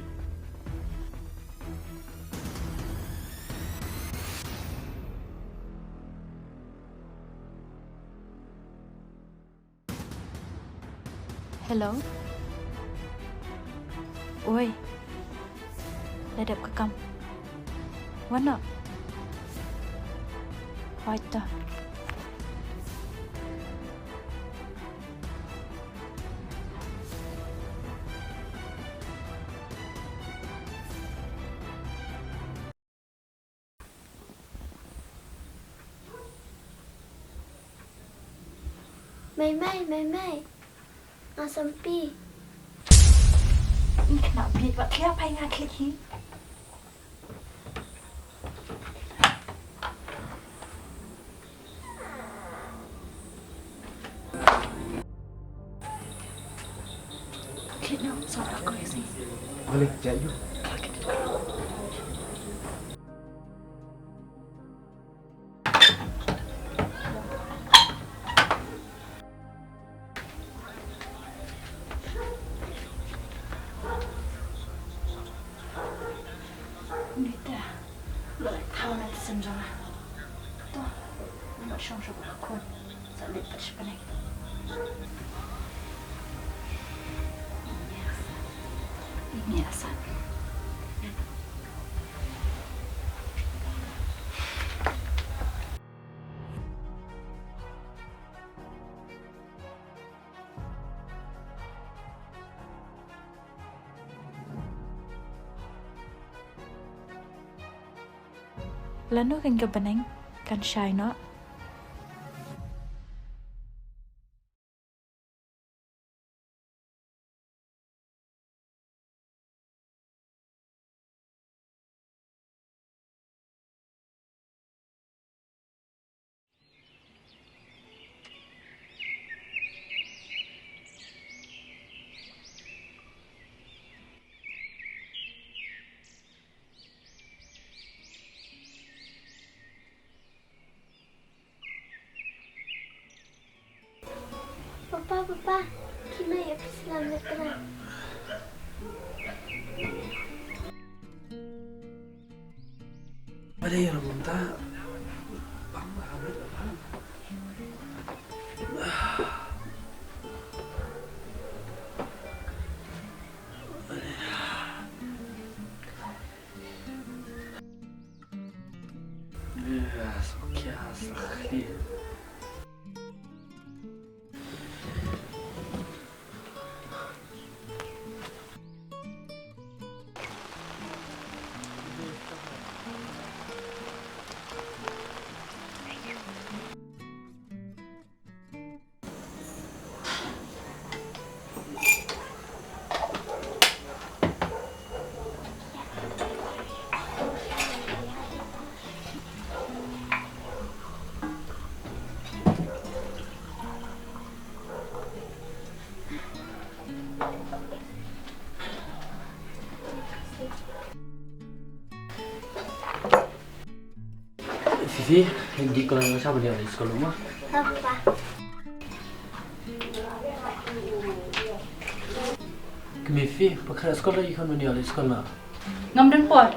Hello. Oi. La dep ka kam. Wan noh. Hooid to. Mei mei, mei mei. Nga sampi. Ih, kena bit, wat khia pai nga klik hi. Klik no, so aku isi. Boleh, jap ju. Nita, lok thaw na tsim jong nga. To, ngot shong shuh ka khun. Sa lip pat shipane. Ini asat. Lano kan ka bneng kan shai noh. Papa, papa, kino ïa phi slam leh kra. Pare ïa la kumta. Pang ba habit ba. Fifi, ïa ki khun nga sha ban ïa leit skul mo. Haba. Kmie Fifi, phi khreh skul ïa ki khun ban ïa leit skul mo. Ngam don por.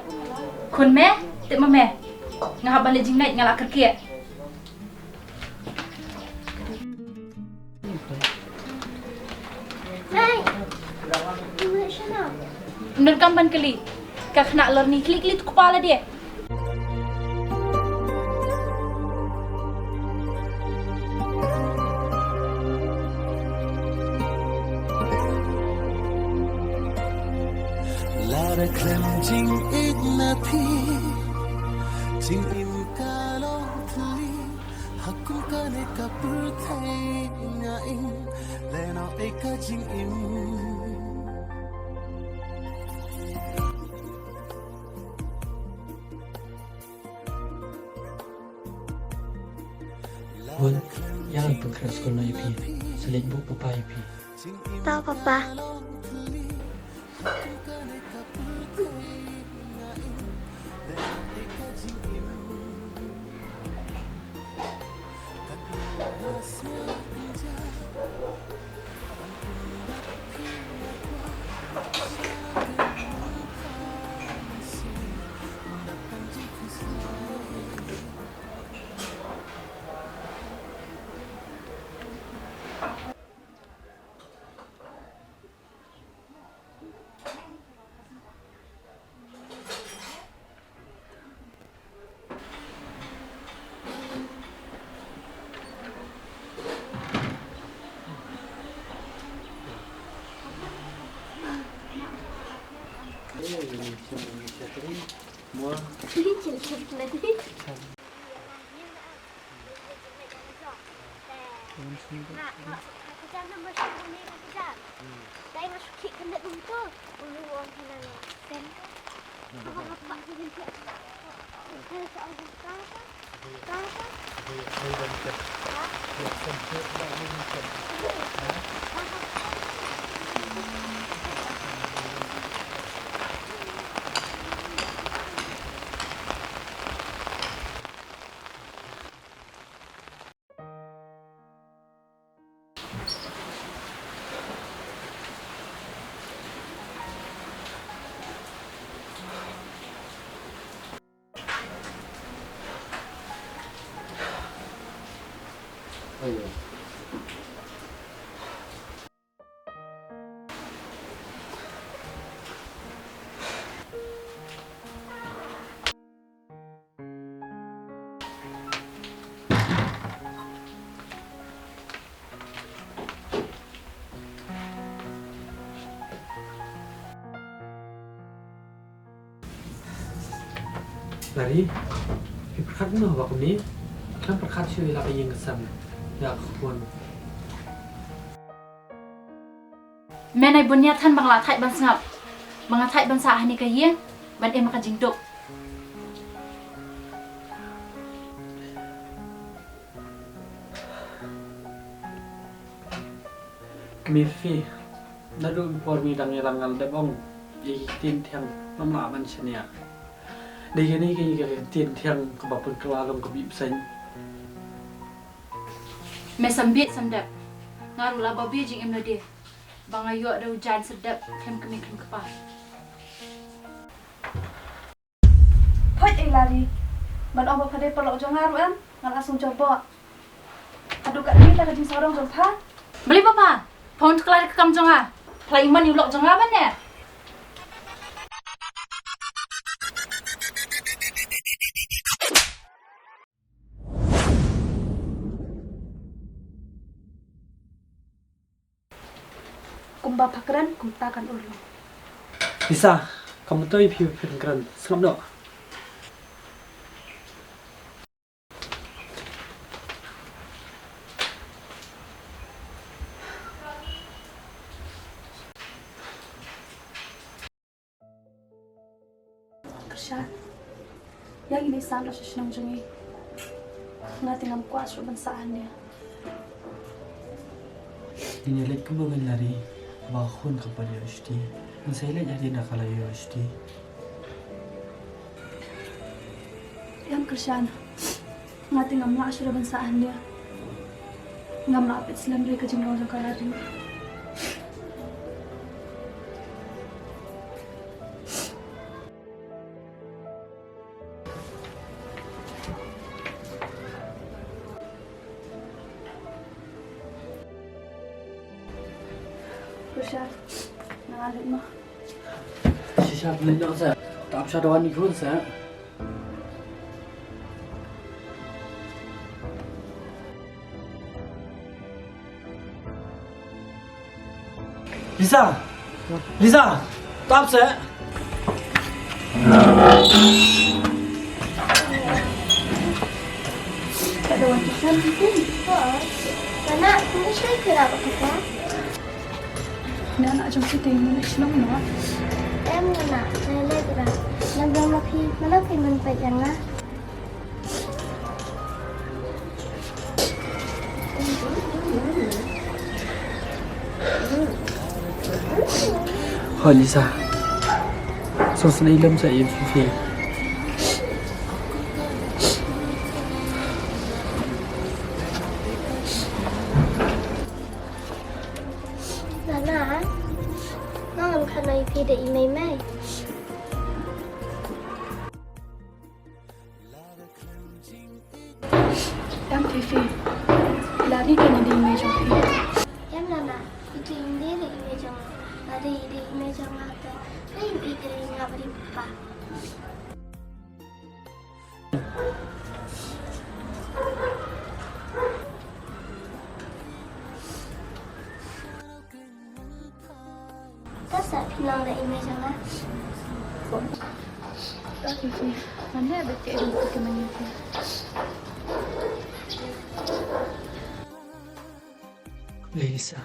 Khun me, tip ma me. Nga hap ban leit jingleit, nga la kyrkieh. Hey! Ym donkam ban kylli. Ka khynnah lorni, kylli kylli tu kpa lade. Lada khlem jingïeit na phi, jingim ka long thylli. Ha kum kane ka pyrthei nga im, lehnoh ei ka jingim. Bun, ïa ngan pynkhreh skul noh ïa phi. Sa leit buh papa ïa phi. To papa. Lari, phi pyrkhat noh ba kumne? Khlem pyrkhat shuh, ïa la ka ïing ka sem, ïa ka khun. Men ai bun ïa than ba nga la thait ban sngap, ba nga thait ban sah ha kane ka ïing ban im ha ka jingduk. Kmie Fifi, naduh ki por mi dang ïalang nga la dep ong ïa ki ktien thiang ngam lah ban shaniah. Dei kane ka ktien thiang kaba pynkylla long ka bih bseiñ. Me sam bieit sam dep, nga ruh la babe jingim lade ba nga ïoh da u jaiñ sdep khlem kmie khlem kpa. Phoit ei Lari, ban ong ba pha dei paralok jong nga ruh em, nga la sngewjor bok. Haduh katne ta ka jingsarong jong pha. Balei papa, pha wan khlad ka kam jong nga? Pha la ïa man ïa u lok jong nga ban ne? Kumba pha kren kumta kan urlong. Lisa, kam myntoi phi phin kren, sngap noh. Kyrshan, ïa ngi dei san ruh sha shnong jong ngi. Nga te ngam kwah shuh ban sah hangne. Ngin ïa leit kumno ngin Lari, ba khun kam pat ïoh shuti. Ngin sa ïa leit hadien ba ka la ïoh shuti. Ïa Kyrshan. Nga te ngam lah shuh ban sah hangne. Ngam lah peit slem re ka jingrong jong ka Radu. Shisha, na leit mo. Shisha, leit noh sa. Tam sha dawan ni khun sa. Lisa! Lisa! Tap se! Ka dawan kita mungkin. Ha. Kana, ini saya kira apa kata? Nga na jong phi te nga na shnong noh. Em nga na, nga leh kra. Nga jong ma phi, mana phi man peit ïa nga. Hooid Lisa. Sngewsynei lem sa ïa phi. Nana, nga ngam khana ïa phi da i mei mei. Em phi phi. Lari ka ni dei i mei jong phi. Em nana, i dei i mei jong nga. Lari i dei i mei jong nga te. Phi i dei nga bri pa. Ka sa phi long da i mei jong nga. Ka phi phi. Mane ba te dum ka mane phi. Lisa.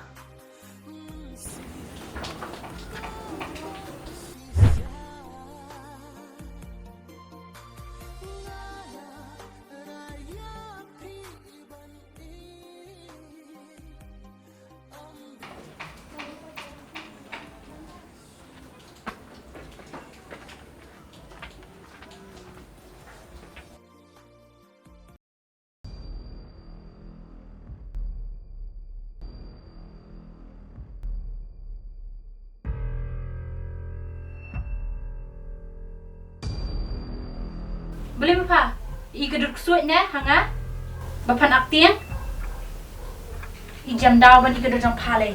Balei ba pha i ka dur ksuid ne ha nga? Ba phan aktieng i jan daw ban i ka dur jong pha lei.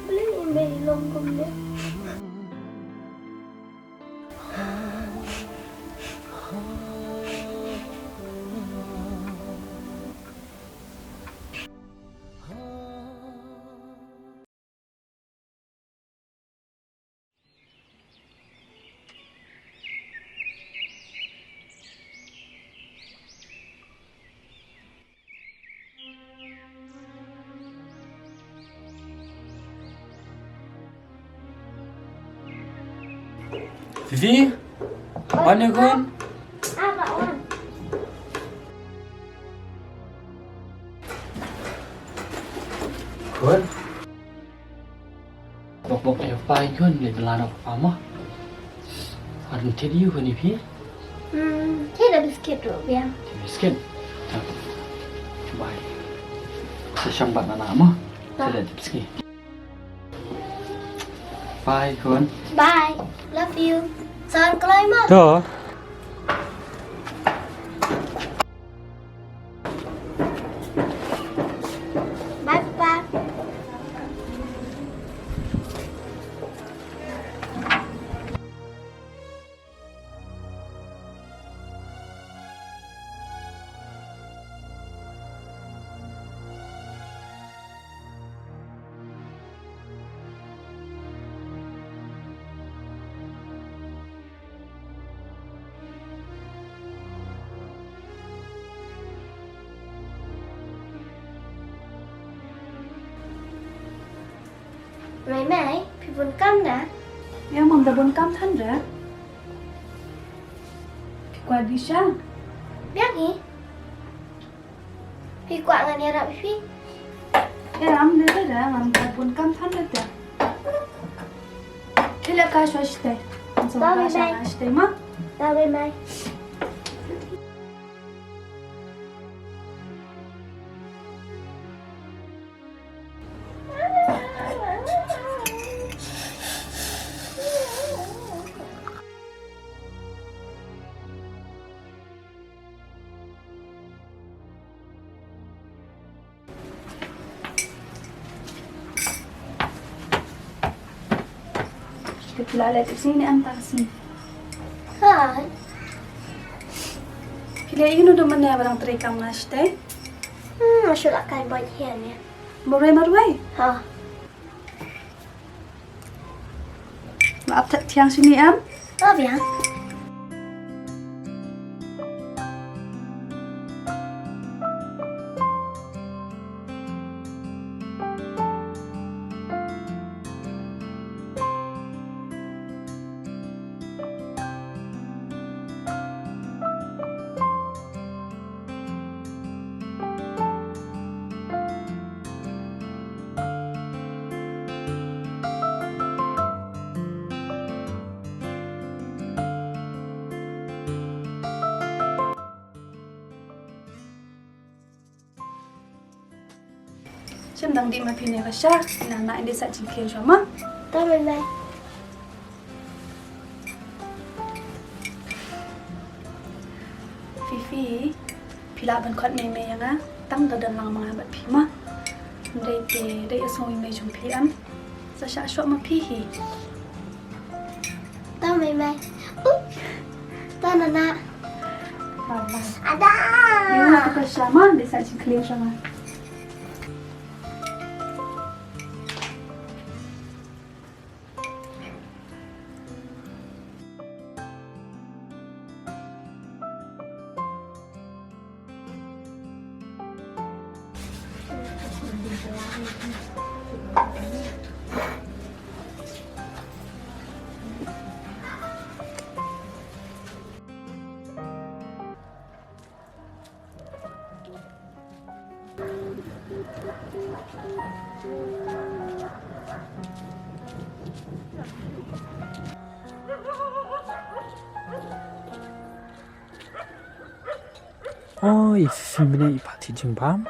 Balei i mei i long kumne? Fifi, on ne khun? Khun. Bok bok ïa papa khun, leit bylla noh papa mo. Ar thied ïa u khun ïa phi. Hmm, thied da biskit ruh biang. Thied biskit. Bye. Sa shong bad nana mo. Sa leit biskit. Bye khun. Bye. Love you. Sa kloi mo. To. Bye, Papa. Mei Mei, phi bun kam na? Ïa, Mom da bun kam than re. Phi kwah dih sha? Biang hi. Phi kwah ngan ïarap ïa phi? Ïa, am de de, am ka bun kam phan de de. Khie leh kai shuwa shatei. Am sa kai shuwa shatei ma. Da, bye bye. Te phi la leh tipsngi ne em ta ka sngi? Hooid. Phi leh ïa kano da mynne ba dang trei kam nga shatei? Hmm, nga shu leh kai bait hi ne. Marwei marwei? Ha. Nga ap thiang shane em? Ap ïa. Shim dang dih ma phi ne ka sha, ina na indi sa jingkhia shuwa ma. Ta bye bye. Fifi, phi lah ban khot mei mei ïa nga, tang da don lang ma nga bad phi ma. Hynrei te, dei ïa sngewbha mei jong phi em. Sa shah shuwa ma phi hi. Ta mei mei. Uh. Ta na na. Ada. Ïa nga ka sha ma, dei sa jingkhia shuwa ma. Oi, Fifi mynne i pat thied jingbam.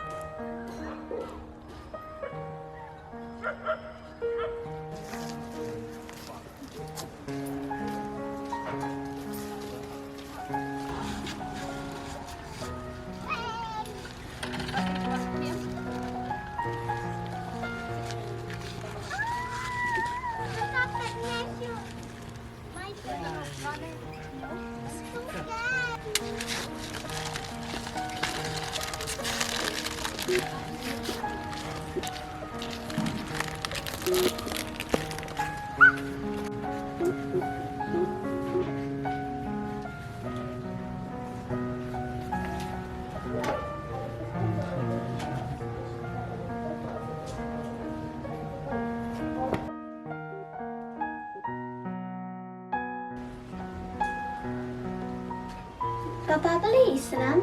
Papa, balei i slam?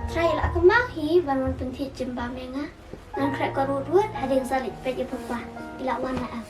Trai i la kynmaw hi ban wan pynthied jingbam ïa nga. Ngan khreh ka rud rud hadien sa leit peit ïa papa. I la wan la em?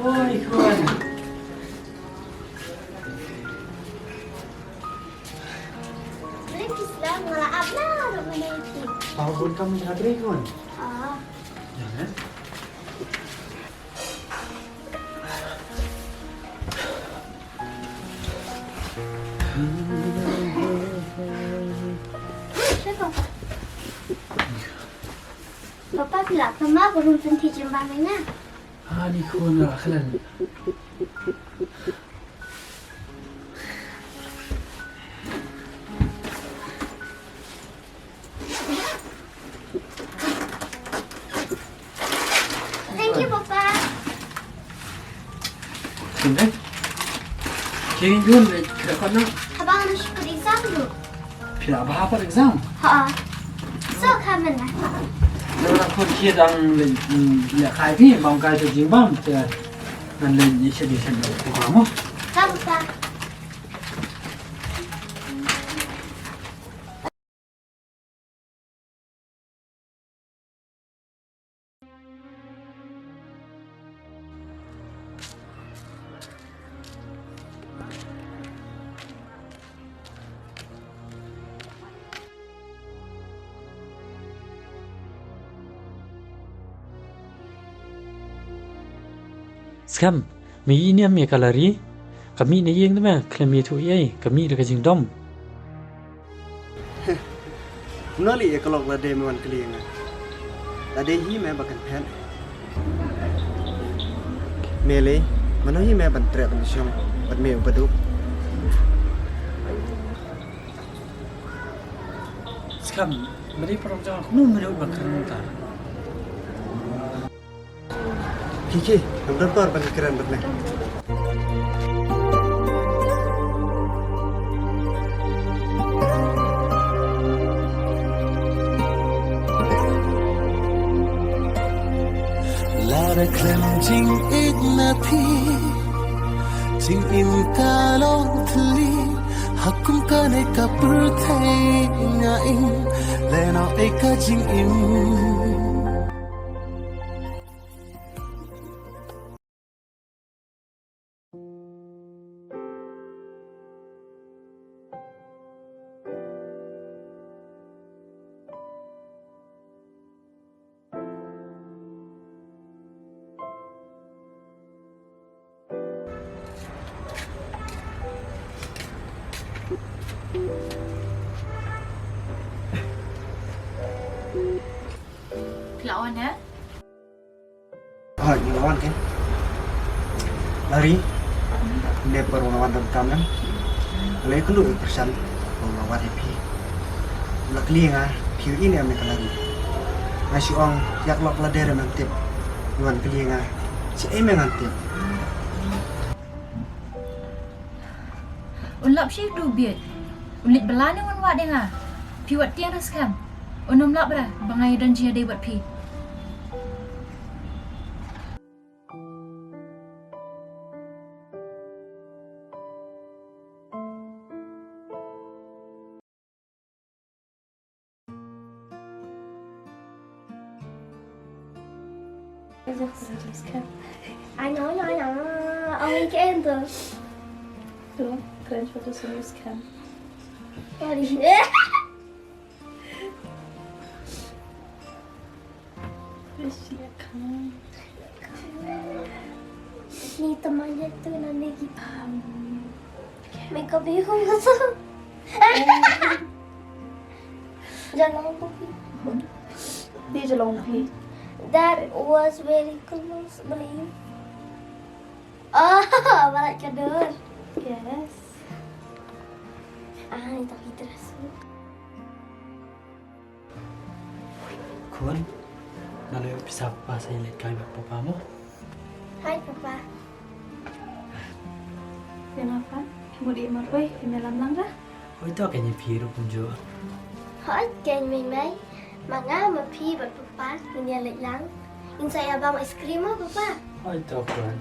Oi, khun. Balei phi slem, nga la ap na ruh mynne ïa phi. Pau bun kam mynta trei, khun. Ah. Ïa, eh? Papa, phi lah khlem map ba rung pynthih jingbam ïa nga? Ani khun, nga la khlem. Thank you, Papa. Sini. Sini dun, eh, kira kau nak? Abang nak ikut exam dulu. Phi lah bha pat exam? Ha. So, kha mynta. Lada khun kiew dang leh, mm, leh kai phi, bam kai tu jingbam, te ngan leh ni sha ni sha ni. Kha mo? Kha, Papa. Skhem, me ïohi ne em ïa ka Lari? Ka mih na ïing te me, khlem ïathuh ei ei, ka mih da ka jingdom. Kumno leh ïa ka lok lade me wan kylli ïa nga? Lade hi me ba kan phet. Me lei, mano hi me ban treh ban shong bad me uba duk? Skhem, me dei para jong, kumno me dei ban kren mynta? Khie khie, ngam don por ban kren bad me. Lada khlem jingïeit na phi, jingim ka long thylli, ha kum kane ka pyrthei nga im, lehnoh ei ka jingim. Phi la wan, eh? Hooid, ngi la wan kein. Lari, ynda baroh la wan donkam em. Nga la ïakynduh ïa u Prashant, u la wad ïa phi. U la kylli ïa nga, phi ïohi ne em ïa ka Lari. Nga shu ong, ïa ka lok lade re me ngan tip. U wan kylli ïa nga, shaei me ngan tip? Un lap shi u dubeit. Un leit bylla ne un wad ïa nga. Phi wat tieng re skhem. Un ym lap re ba nga ïadon jingïadei bad phi. Ano, ano, ano. Ang weekend. Ito, French pa to sa news cam. Sorry. Yes, you come. Ni teman dia tu nanti kita. Makeup you also. Jangan lupa. Dia je long pi. That was very close, believe. Oh, barat kedur. Yes. Ah, itu kita rasa. Khun, nga la ïoh pisa papa sa ïaleit kai bad papa mo. Hai papa. Ïa nga pat, mut ïa marwei, ïa me lam lang ra. Hoi to kein ïa phi ruh kumjuh. Hoi kein mei mei. Ma nga ma phi bad papa ngin ïaleit lang. Ngin sa ïa bam ice cream mo papa. Hoi to khun.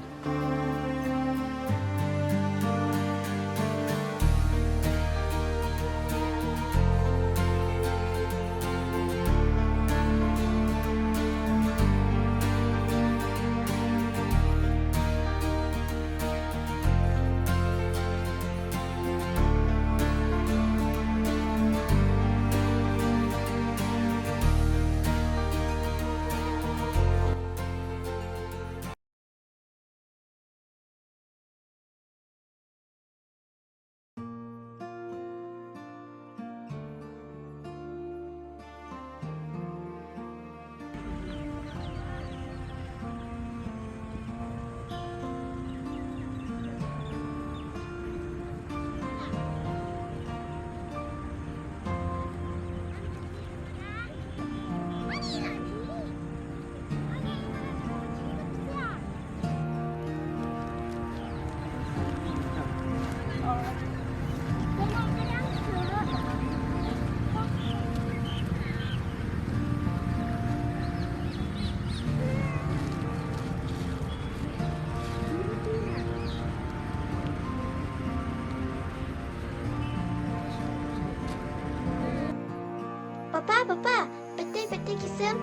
Pa, papa, pete, pete ki sem.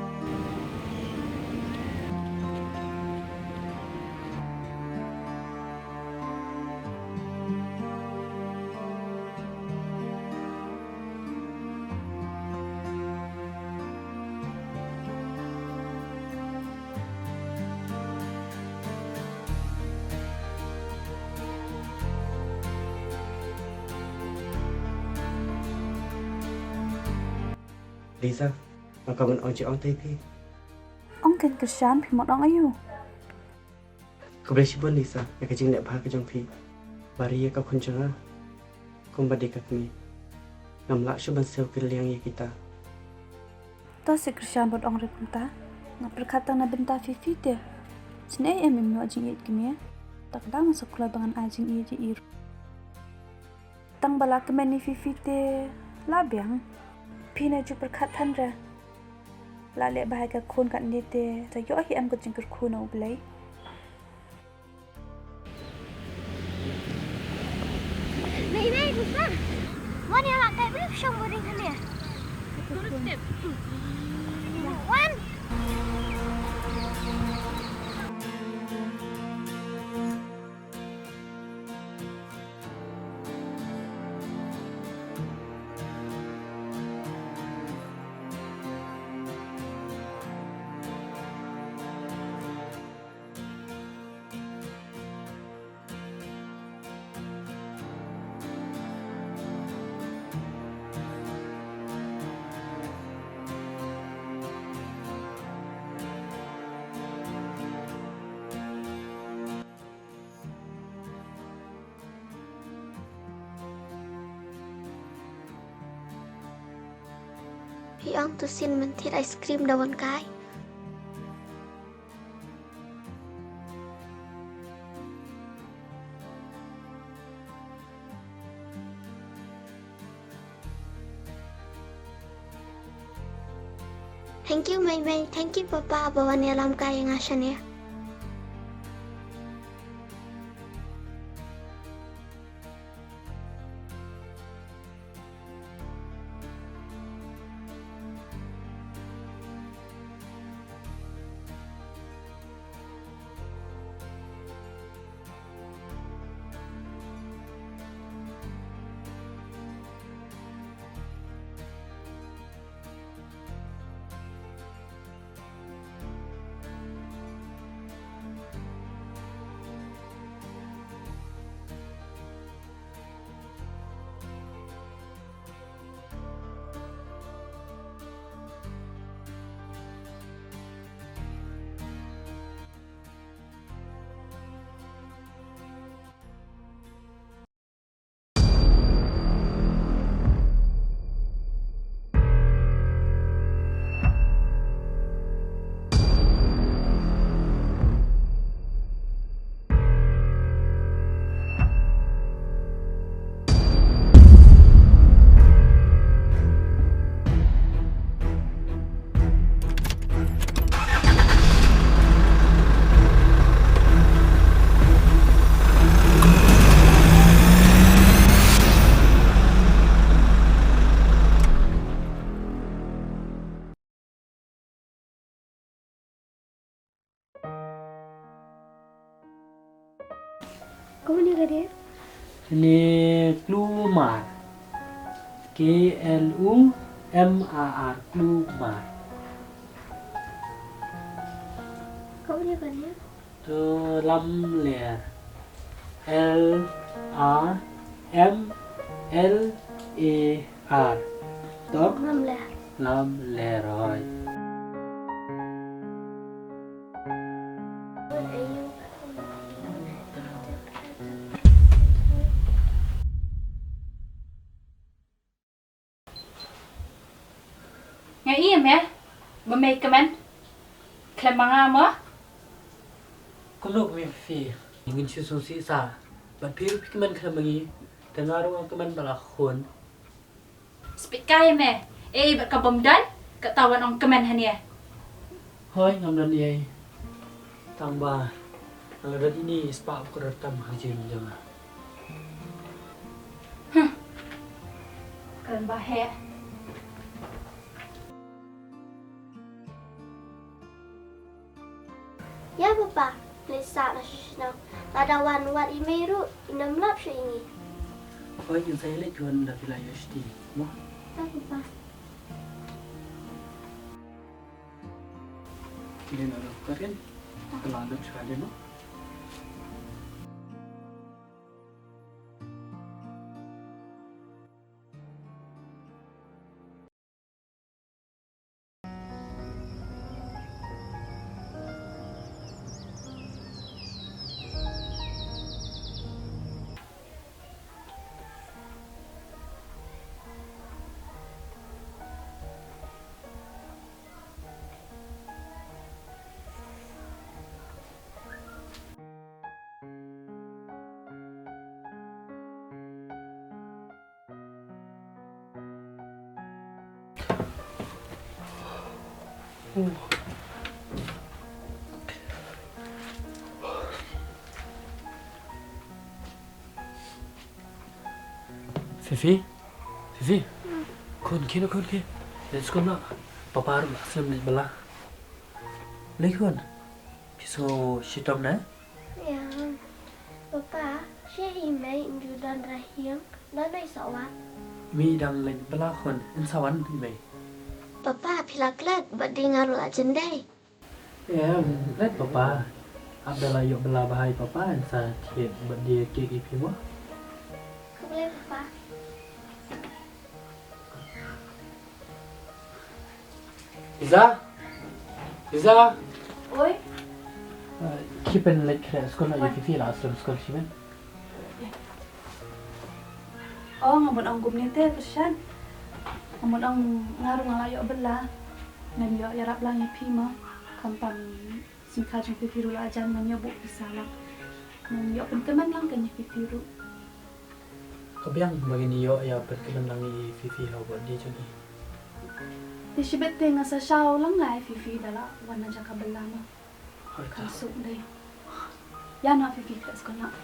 Lisa, nga kwah ban ong jingong tai phi. Ong kein Krishan, phi mut ong aïu? Khublei shibun Lisa, ïa ka jingleh bha ka jong phi. Ba ri ïa ka khun jong nga kumba dei ka kmie. Ngam lah shuh ban siew kylliang ïa kita. To seh Krishan, bad ong re kumta. Nga pyrkhat tang na bynta Fifi te. Sngewbha em, em ïoh jingïeit kmie. Te ka dang sa kloi ba ngan ai jingïeit ïa i. Tang ba la kmen ïa Fifi te la biang. Phi ne ju pyrkhat than re. La leh bha ïa ka khun katne te, te ïoh hi em ka jingkyrkhu na U Blei. Mei mei, Pushpa. Wan ïa la kai bri shong boring hangne. Wan. Phi ong to sien mynta ice cream da wan kai. Thank you mei mei, thank you papa ba wan ïalam kai ïa nga shane. Kane ka dei? Kane klumar. K L U M A R, klumar. Kane ka dei? To lamler. L A M L A R. To? Lamler. Lamler, hooid. Nga ïohi ïa me ba me kmen khlem ma nga mo. Kumno kmen phi? Ngin shu sngewsih sa. Bad phi ruh phi kmen khlem ma ngi. Te nga ruh nga kmen ba la khun. Spit kai ïa me. Ei, bad ka bym don kata wan ong kmen hangne. Hooid, ngam don ei. Tang ba nga la don ine i spah ba kordor tam ha ka jingim jong nga. Huh. Kren ba heh. Ïa papa, leit sah noh sha shnong. Lada wan wat i mei ruh, in ym lap shuh ïa ngi. Hooid, ngin sa ïaleit khun da phi la ïoh shuti mo. Ïa papa. Ine na lo karin. Ka la lut sha kali mo. Fifi, Fifi. Khun, khie noh khun, khie. Leit skul noh. Papa ruh la slem leit bylla. Leit khun. Phi sngew shitom ne? Ïa. Papa, shi i mei in ju don rahiang, don ei sa wan. I mei dang leit bylla khun, in sa wan i mei. Papa, phi la klet, bad dei nga ruh la jan dei. Em, klet papa. Ap da la ïoh bylla bha i papa, in sa thied bad dei kek i phi mo. Khublei papa. Iza? Iza? Oi. Eh, khie pynleit khreh skul noh ïa Fifi, la slem skul shi bynta. Oh, nga mut ong kumne te, Pyrshah. Nga mut ong nga ruh nga la ïoh bylla. Ngan ïoh ïarap lang ïa phi mo. Khamtam sngewthuh jong Fifi ruh la jan, ngan ïoh buh pisa lang. Ngan ïoh pynkmen lang kane Fifi ruh. Ka biang ba ngin ïoh ïa pynkmen lang ïa Fifi ha u birthday jong i. Te shibit te nga sa shaw lang nga ïa Fifi da la wan na jaka bylla mo. Hooid. Kan suk dei. Ïa noh Fifi, khreh skul noh.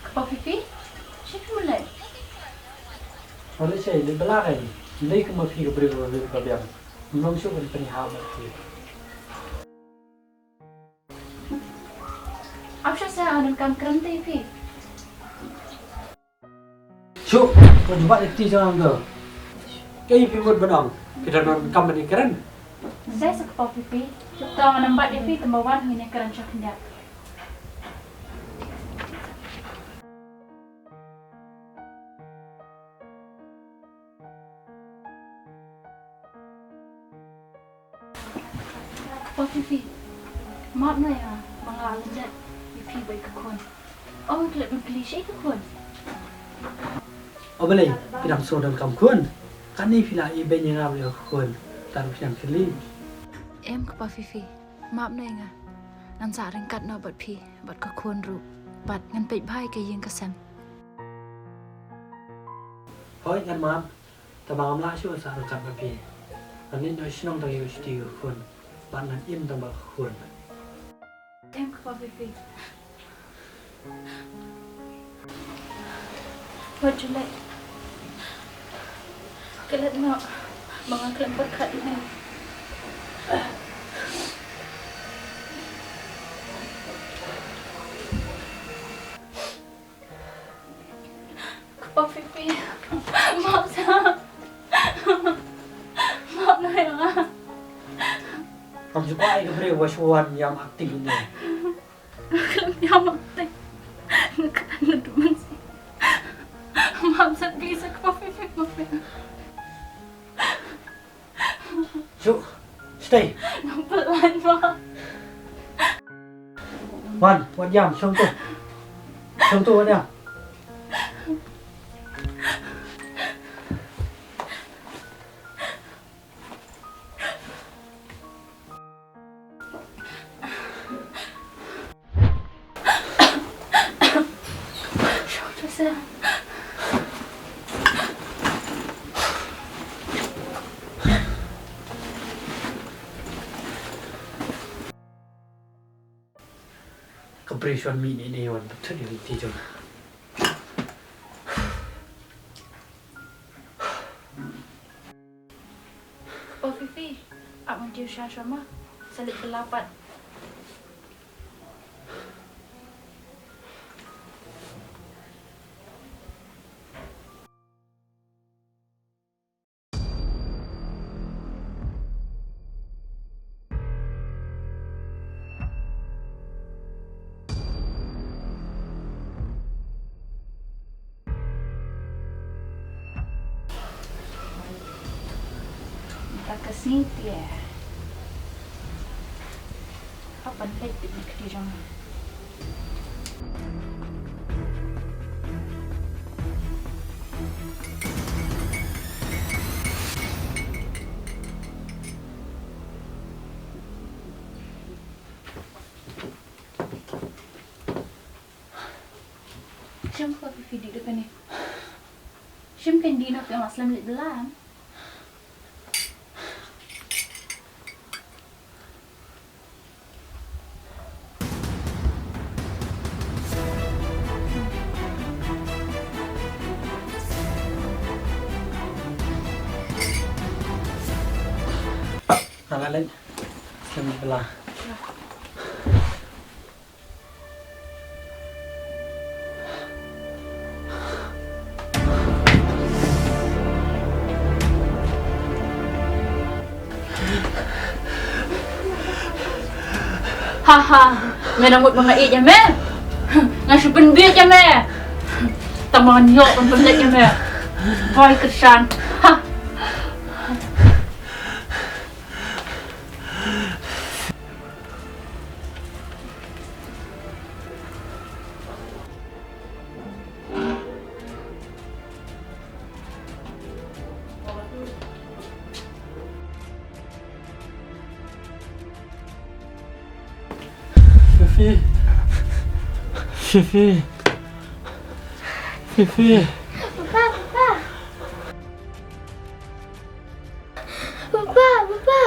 Kpa Fifi, shi phi mlei? Ore shi, di bela kai. Ym dei kumba phi ka briew ba biang ba biang. Ym long shuh ban pynïaid bad phi. Ap sha sa, nga donkam kren te ïa phi. Shu, ko jubab iti jong nga. Kaei phi mut ban ong? Phi donkam ban kren? Sa sa, ko Fifi. Tang nga nambat ïa phi, tang ba wan ngin ïa kren sha khyndiat. Ko Fifi, map noh ïa nga ba nga la lyndet ïa phi bad ka khun. Ong klet ban kylli shaei ka khun. O balei phi dang shu donkam khun? Kane phi la ibeiñ ïa nga bad ka khun, tang phi dang kylli. Em ko Fifi, map noh ïa nga. Ngan sa ryngkat noh bad phi bad ka khun ruh, bad ngan peit bha ïa ka ïing ka sem. Hooid ngan map. Tang ba ngam lah shuh ban sah ryngkat bad phi. Ngan leit noh shnong tang ïa u shuti ka khun. Bad ngan im tang bad ka khun. Em ko Fifi. Wat ju leit. Klet noh ba nga khlem pyrkhat ïa me. Ko Fifi, map sa. Map noh ïa nga. Kam ju kwah ïa ka briew ba shu wan ïam acting ne. Khlem ïam acting. Nga kren naduh mynsiem. Map sa please ko Fifi, ko Fifi. Shu, stay. Nampak lain bah. Wan, wat ïam, shong tu. Shong tu, wat ïam. Ka briew shuwa mih ne ne wan pat thut ïa lynti jong. O Fifi, ap ngan tiew sha sha ma, sa leit bylla pat. Mynta ka sngi te. Hap ban leit beit na kti jong nga. Shim ko Fifi, dih da kane. Shim kan dih noh, phi ong nga slem leit bylla. Nga la leit. Slem bylla. Ha ha, me nang mut ba nga ïeit ïa me? Nga shu pynbieit ïa me. Tang ba ngan ïoh ban pynleit ïa me. Boi kyrshan. Ha. Fifi. Fifi. Fifi. Papa, papa. Papa, papa.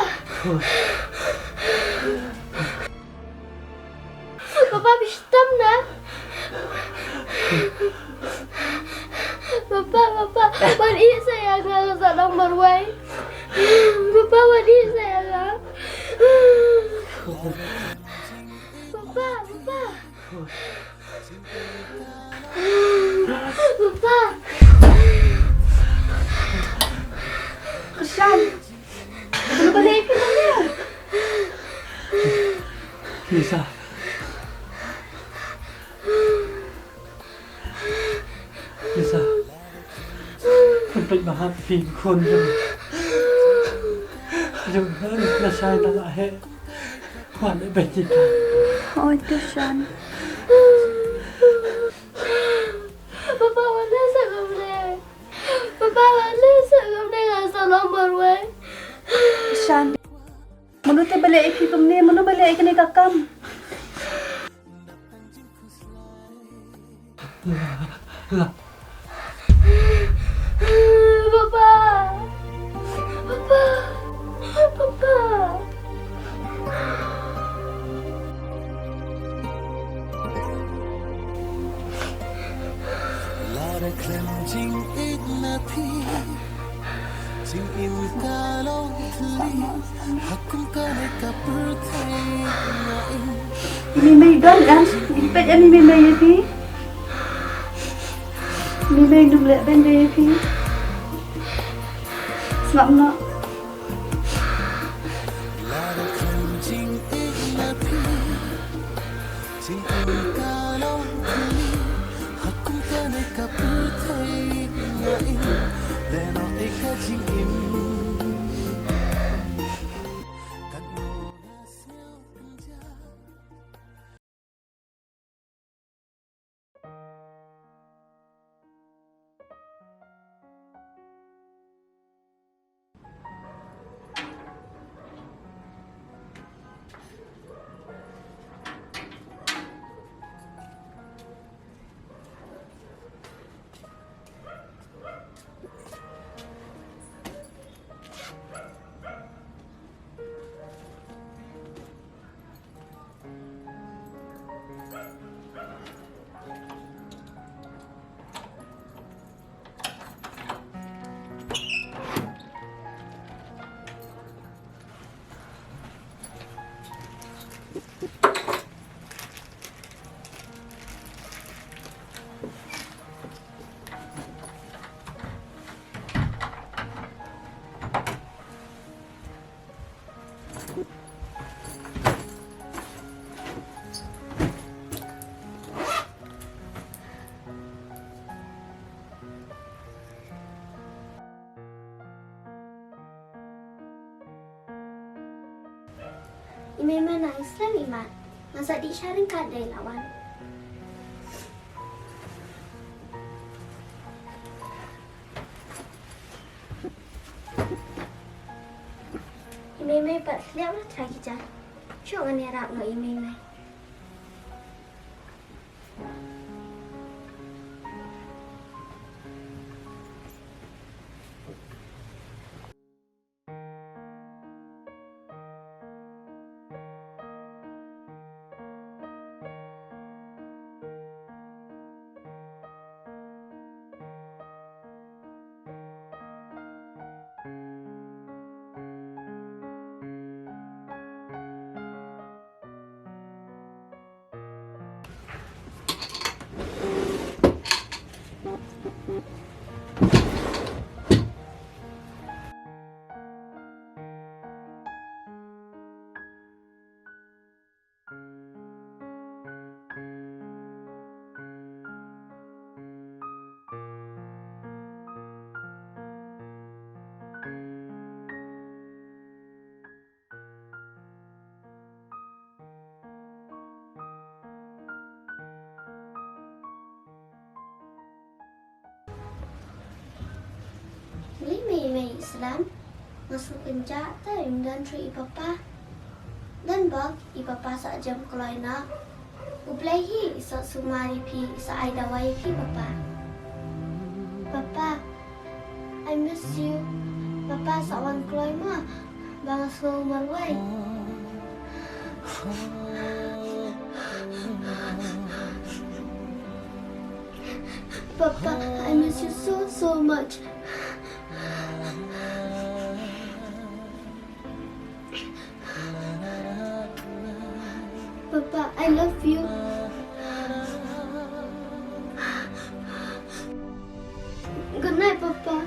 Papa, phi shitom na? Papa, Papa, papa, wat ïeit sa ïa nga, nga sa long marwei. Papa, wat ïeit sa ïa nga. Papa, papa. Papa. Krishan. Lisa. Lisa. Pynpeit bha ïa phi khun jong. Jong na shai na la he. Wan beit ïa ka. Oi Krishan. Papa, wat leh sa kumne. Papa, wat leh sa kumne, nga sa long marwei. Krishan. Mano te ba leh ïa phi kumne, mano ba leh ïa kane ka kam? Papa! Papa! Papa! Lada khlem jingïeit na phi, jingim ka long thylli, ha kum kane ka pyrthei nga im. I Meimei don kan? Ngin peit ïa i Meimei ïa phi. I Meimei ym leh ban ïa phi. Sngap noh. Lada khlem jingïeit na phi, jingim ka long thylli, ha kum kane ka pyrthei nga im, lehnoh ïa ka jingim. Katno nga sngewpynjah. I Meimei nang ïaslem i mat. Nga sa dih sha ryngkat dei la wan. I Meimei pat khlieh la trai ki jan. Shuh ngan ïarap noh i Meimei. Mei mei mei slem, nga sngewkynjah te ym don shuh i papa. Don bok i papa sa jem kloi noh. U Blei hi i sa sumar ïa phi, i sa ai dawai ïa phi papa. Papa, I miss you. Papa sa wan kloi ma, ba nga sngew marwei. Papa, I miss you so, so much. Papa, I love you. Good night, Papa.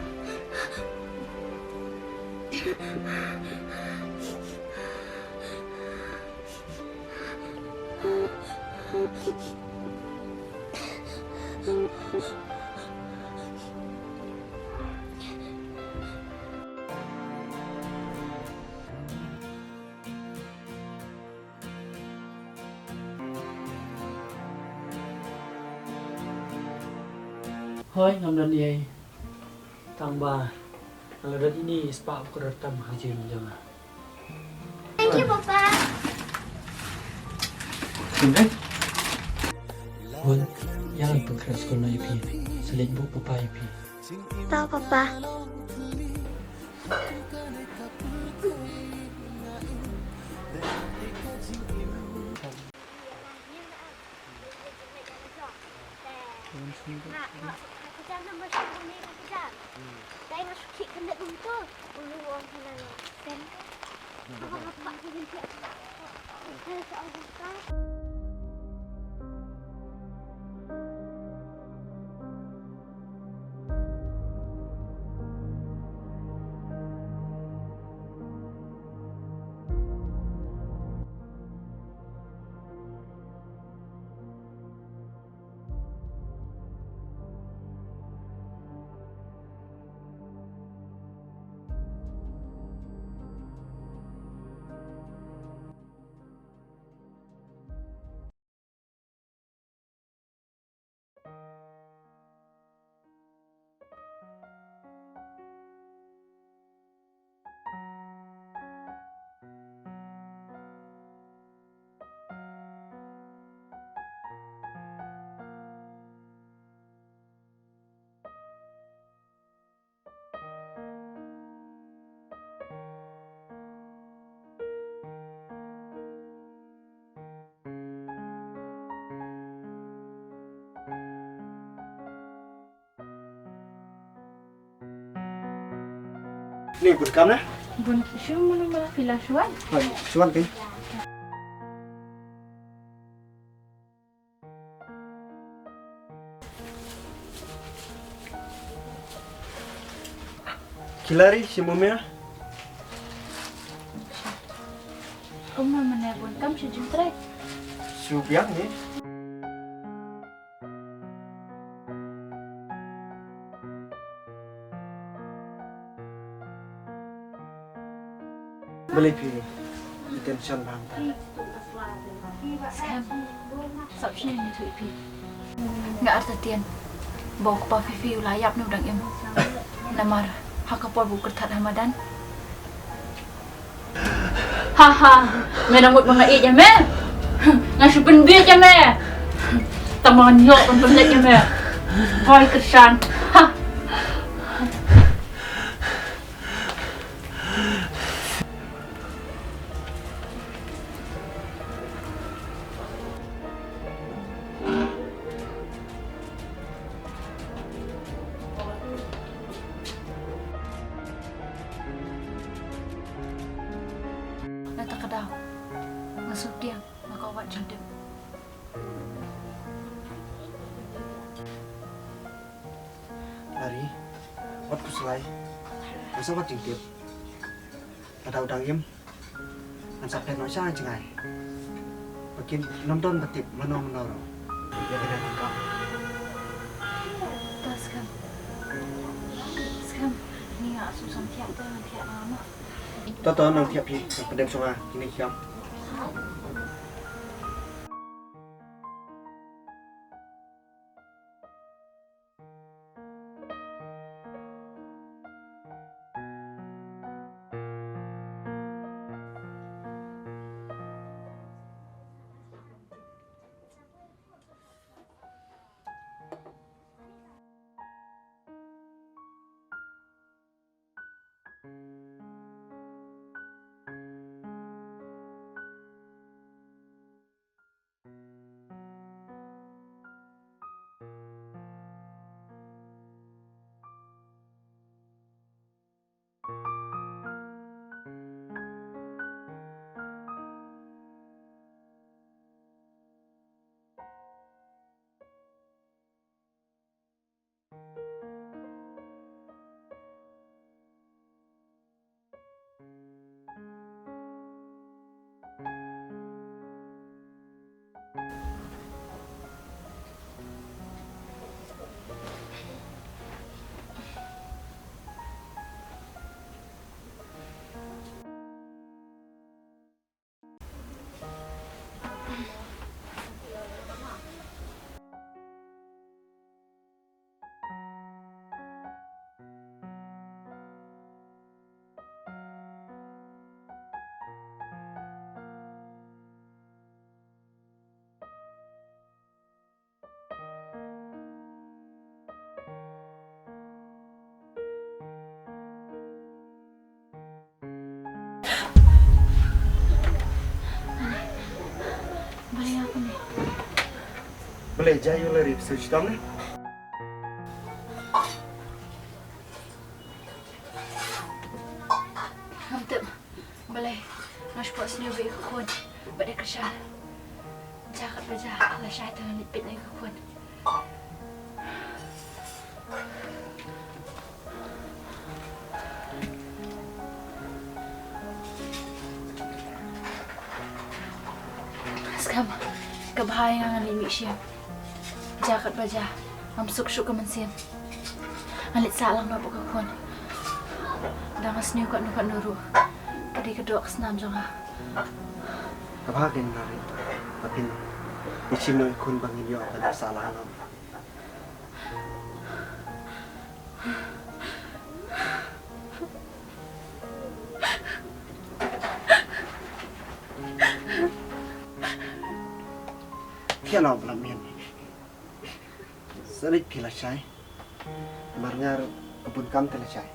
Hooid, ngam don ei. Tang ba nga la don ine i spah ba kordor tam ha ka jingim jong nga. Thank you, Papa. Bun, ïa ngan pynkhreh skul noh ïa phi. Sa leit buh papa ïa phi. To, Papa. Ni bun kam na? Bun shu mano mano phi la shuan? Hooid, shuan kan. Khilari, shim mo mia? Kumno mynne bun kam shu jingtrei? Shu biang ni. Balei phi tension bha hangta? Skhem. Sap shisien ïathuh ïa phi. Nga artatien ba u kpa Fifi u la ïap ne u dang im. Namar ha ka por ba u kyrthat ha madan. Ha ha, me dang mut ba nga ïeit ïa me? Nga shu pynbieit ïa me. Tang ba ngan ïoh ban pynleit ïa me. Boi kyrshan. Ha. Na kata ka daw nga sngewtieng nga kwah wad jingtip. Ari, wat khuslai. Nga sa wad jingtip. Lada u dang im, ngan sa phet noh sha jngai. Ba kin ym don ba tip mano mano ruh. Ïa kane ka kam. To skhem. Skhem. Ni nga shu sam thiah te ngan thiah noh. To to nang thiah phi, ngan pyndep shuwa kine ki kam. Le ja ïa la rip su chitom ne. Ngam tip balei nga shu sniew bad ka khun bad ka sha. Ja kat ba ja la shai te ngan leit peit ïa ka khun. Skhem ka bha ïa nga ngan leit mih sha. Ja kat ba ja ngam suk shuh ka mynsiem. Ngan leit sah lang noh bad ka khun. Da nga sniew katno katno ruh ka dei ka doh ka snam jong nga. Ka bha kein Nari, hapdeng ngi shim noh ïa ka khun ba ngin ïoh ban sah lang noh. Phi ïa la blam mian. Sa leit phi la shai. Mar nga ruh ka bun kam te la shai.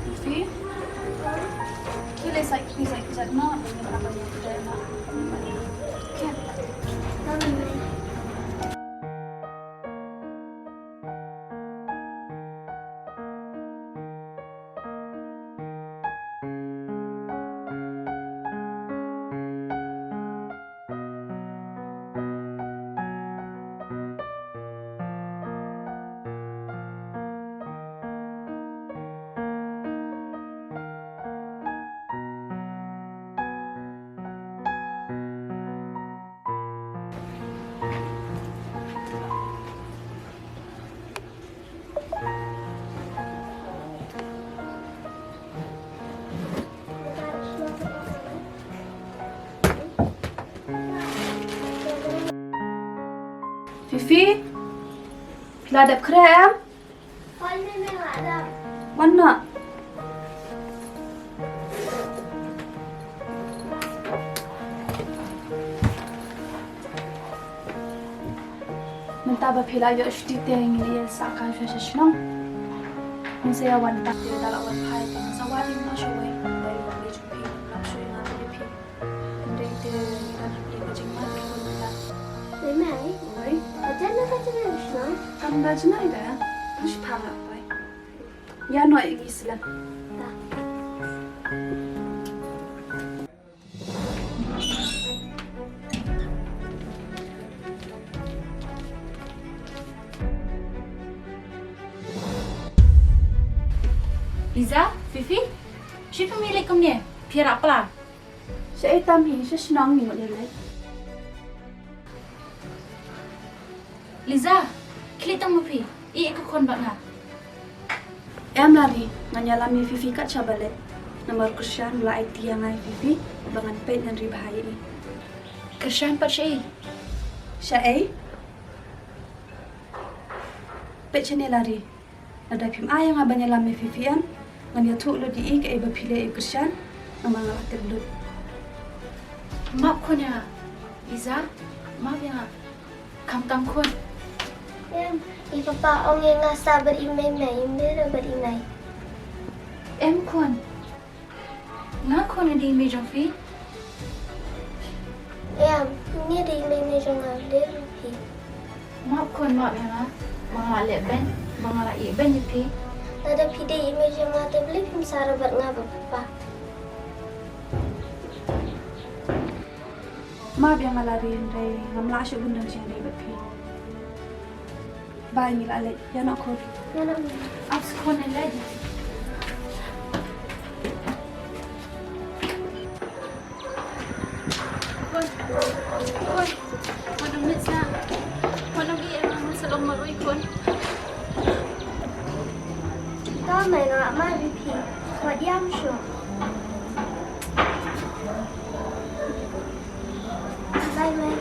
Fifi? Ki lei sa, ki lei sa, ki lei sa, na, na, na, na, na, na. Ki? Fifi, phi la dep khreh em? Wan noh. Mynta ba phi la ïoh shuti te ngi la ïa sah kai sha shnong. Ngin sa ïa wan pat te da la wan phai te ngin sa wan ïa nga shawei. Dei ba phi jong phi la shu ïa nga te phi. Hynrei te ngi don ha phi ka jingmut ki khun mynta. Mei mei. Oi. Ka jan na ka jan na shnong. Kam da jan na ida. Push pha la pai. Ïa noh ïa ngi slem. Liza, Fifi, shi phi mih leh kumne, phi ïarap palat? Shaei tam hi, sha shnong ngi mut ïa leit. Liza, khlieh tang ma phi, ïeh ka khun bad nga. Em Lari, ngan ïalam ïa Fifi kat shaba leit. Namar u Krishan u la aiti ïa nga ïa Fifi ba ngan peit ngan ri bha ïa i. Krishan pat shaei? Shaei? Peit shane Lari. Lada phim ai ïa nga ban ïalam ïa Fifi em, ngan ïathuh lut ïa i kaei ba phi leh ïa u Krishan, namar nga la tip lut. Map khun ïa nga. Liza, map ïa nga. Khamtam khun. Em, i papa ong ïa nga sah bad i mei mei, im dei ruh bad i mei. Em khun. Nga khun nga dei i mei jong phi. Em, nga dei i mei mei jong nga, dei ruh phi. Map khun, map ïa nga ba nga la leh beiñ, ba nga la ïeh beiñ ïa phi. Lada phi dei i mei jong nga te balei phim sah ruh bad nga bad papa? Map ïa nga Lari, hynrei ngam lah shuh ban don jingïadei bad phi. Bye, ngi la leit. Ïa noh khun. Ïa noh. Ap khun, ïa leit. Khun. Khun. Khun, ym leit sa. Khun, ym ïeh, ym sa long marwei khun. Ka mei nga ma ri phi. Wat ïam shuh. Bye, mei.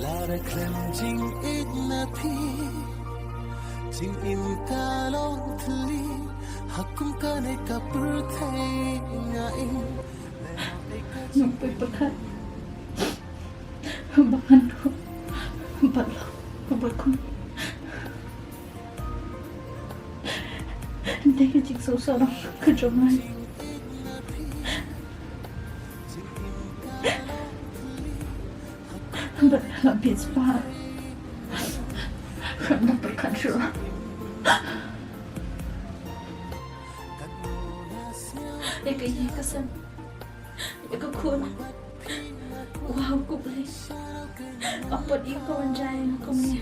Lada khlem jingïeit na phi, jingim ka long thylli, ha kum kane ka pyrthei nga im. Nongpoi pyrkhat ba ngan duh bad la, bad khun. Dei ka jingsngewsarong ka jong nga. Bad la bit spah. Khlem da pyrkhat shuh ïa ka ïing ka sem, ïa ka khun. Wow, khublei. Apot ïa ka wan jai na kumne.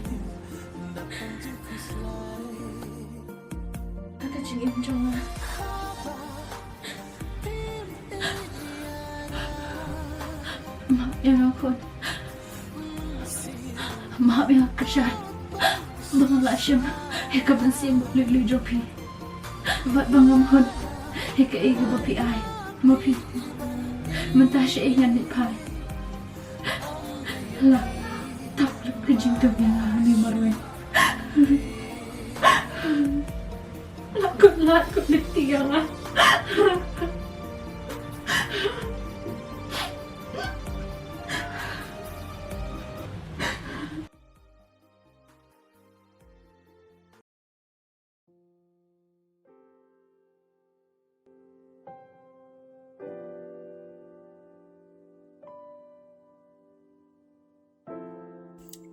Ka jingim jong nga. Map ïa nga khun. Map ïa nga Krishan. Ba nga la shim ïa ka mynsiem lei lei jong phi. Bad ba ngam hun ïa kaei kaba phi ai ma phi. Mynta shaei ngan leit phai. La tap lut ka jingtip ïa nga ha une u marwei. La kut la Aku ngerti ya, Ma.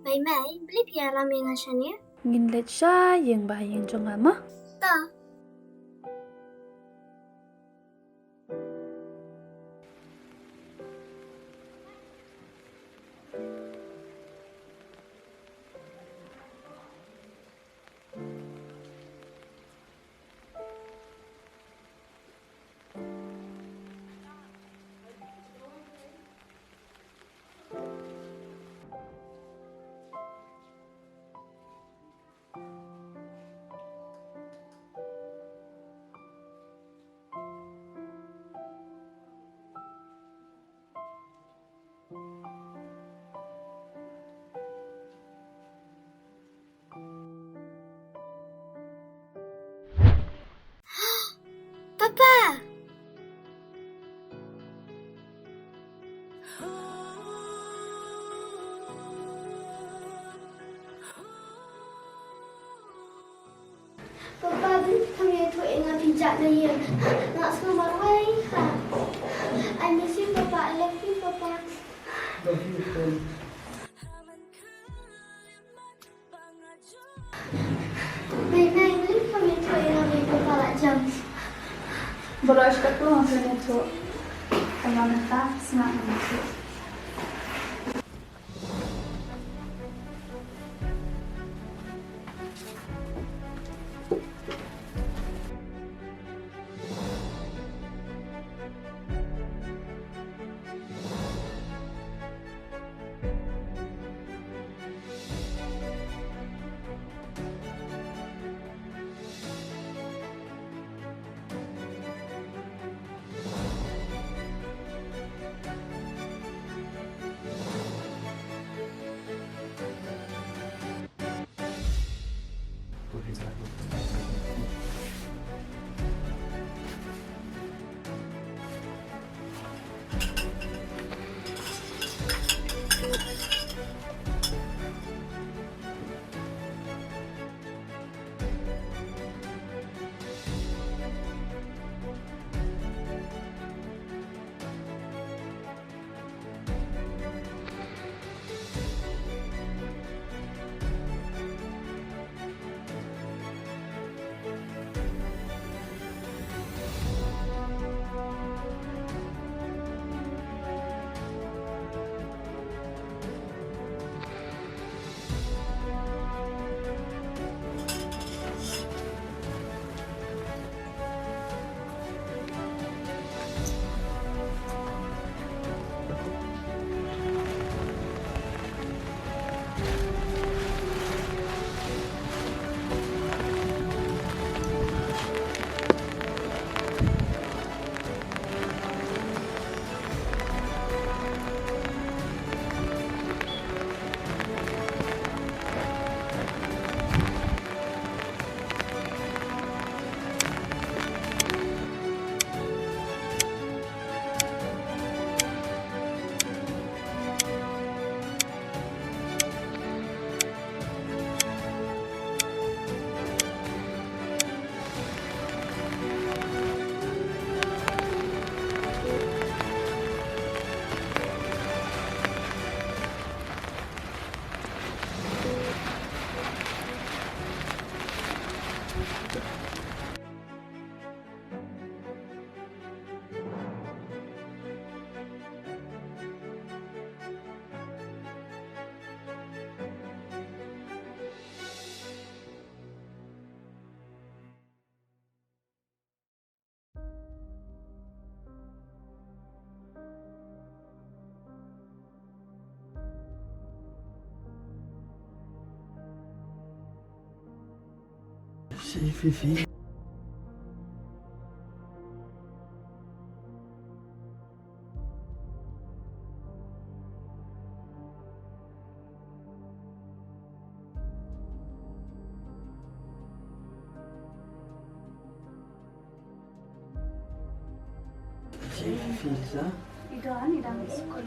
Mei Mei, balei phi ïalam ïa nga shane? Ngin leit sha ïing ba ha ïing jong nga ma. Ta. Papa! Papa, balei phim ïathuh ïa nga, phi jah na ïing. Nga sngew marwei ha. I miss you, Papa. I love you, Papa. Love you too. Mei Mei, balei phim ïathuh ïa nga, Mei, Papa la jem. Baroh shi katto nga khlem ïathuh. Tangba mynta sngap nga ïathuh. Shi Fifi. Fifi, Lisa. I don, i dang skul.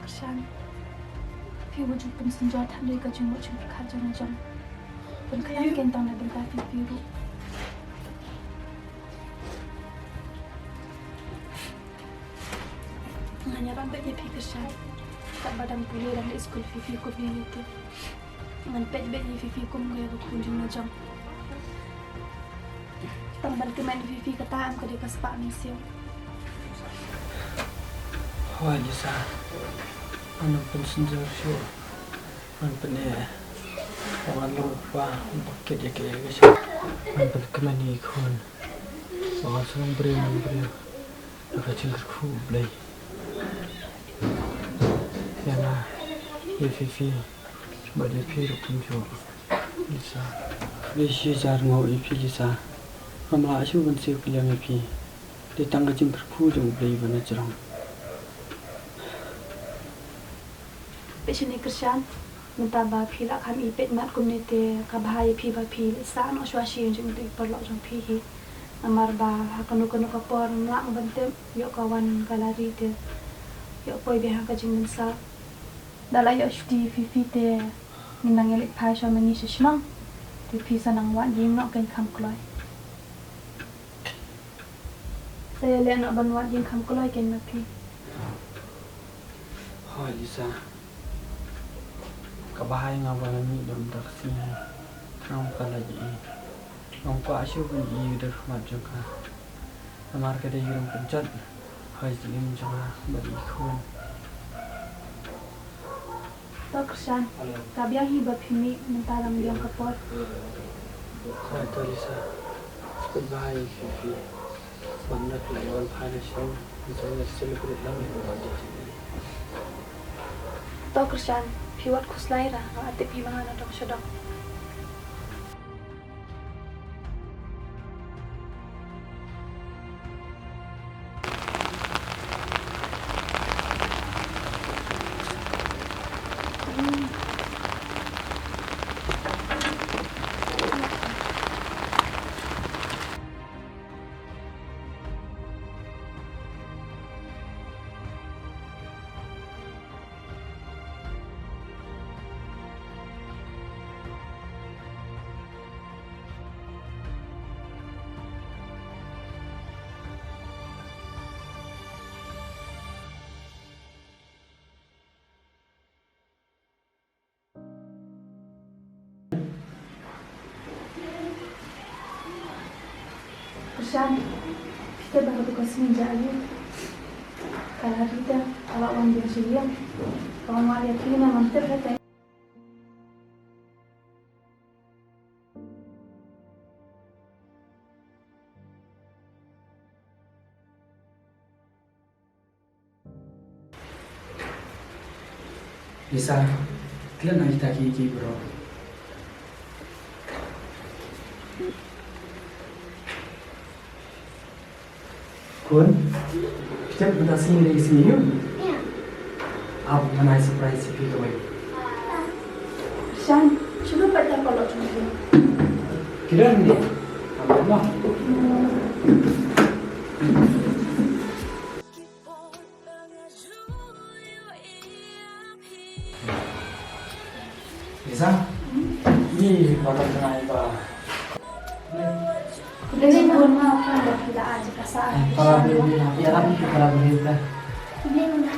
Kyrshan, phi wat ju pynsynjor tang da ka jingmut jingpyrkhat jong nga jong. Pynkhlaiñ kein tang na bynta phi phi ruh. Ngan ïarap beit ïa phi Kyrshan. Katba dang pule dang leit skul phi phi kumne lei te. Ngan peit beit ïa phi phi kum ka ïa ka khun jong nga jong. Tang ban kmen ïa phi phi kata em ka dei ka spah mynsiem. Hooid Lisa. Ngan pynsynjor shuh. Ngan pyneh. Ngan long u kpa ba kit ïa ka ïa ka shop. Ngan pynkmen ïa i khun. Ba ngan sa long briew briew. Da ka jingkyrkhu U Blei. Ïa nga, ïa phi phi, bad ïa phi ruh kumjuh. Lisa. Khublei shibun ïa phi Lisa. Ngam lah shuh ban siew kylliang ïa phi. Dei tang ka jingkyrkhu jong U Blei ba na jrong. Peit shane Kyrshan, mynta ba phi la kham ïa peit mat kumne te ka bha ïa phi ba phi leit sah noh shuwa shi jong i paralok jong phi hi. Namar ba ha kano kano ka por ngam lah ban tip ïoh ka wan ka lari te ïoh poi biang ha ka jingmynsaw. Da la ïoh shuti phi phi te ngin nang ïaleit phai shuwa ma ngi sha shnong. Te phi sa nang wad ïing noh kein kham kloi. Sa ïaleh noh ban wad ïing kham kloi kein ma phi. Hooid Lisa. Ka bha ïa nga ba la mih da mynta ka sngi. Ngam kwah lait ïa i. Ngam kwah shuh ban ïohi ïa ka dor khmat jong ka. Namar ka dei ka rung pynjot ha ka jingim jong nga bad i khun. To Kyrshan, ka biang hi ba phi mih mynta la biang ka por. Hooid to Lisa. Sngewbha ïa phi phi. Mynta phi la wan phai na shnong, mynta ngi celebrate lang ïa ka birthday jong ngi. To Kyrshan, phi wat khuslai ra, nga la tip hi ma nga na dong sha dong. Kyrshan, phi tip ba haduh ka sngi jong ngi ka la ri te ka la wan biang sha ïing. Ka wan wad ïa phi ne ngam tip te. Lisa, klet na kita ki ki bro. Khun, phi tip mynta sngi dei sngi ïing. Ap ngan ai surprise ïa phi kawei. Shan, shu pat da kolok jong phi. Ki don ne? Ap mo. Lisa, ni ba ka tengah ba. Khublei shibun ma, ka ba phi la ai ka sa. Para beri, ya lah ni para beri dah. Khublei ma.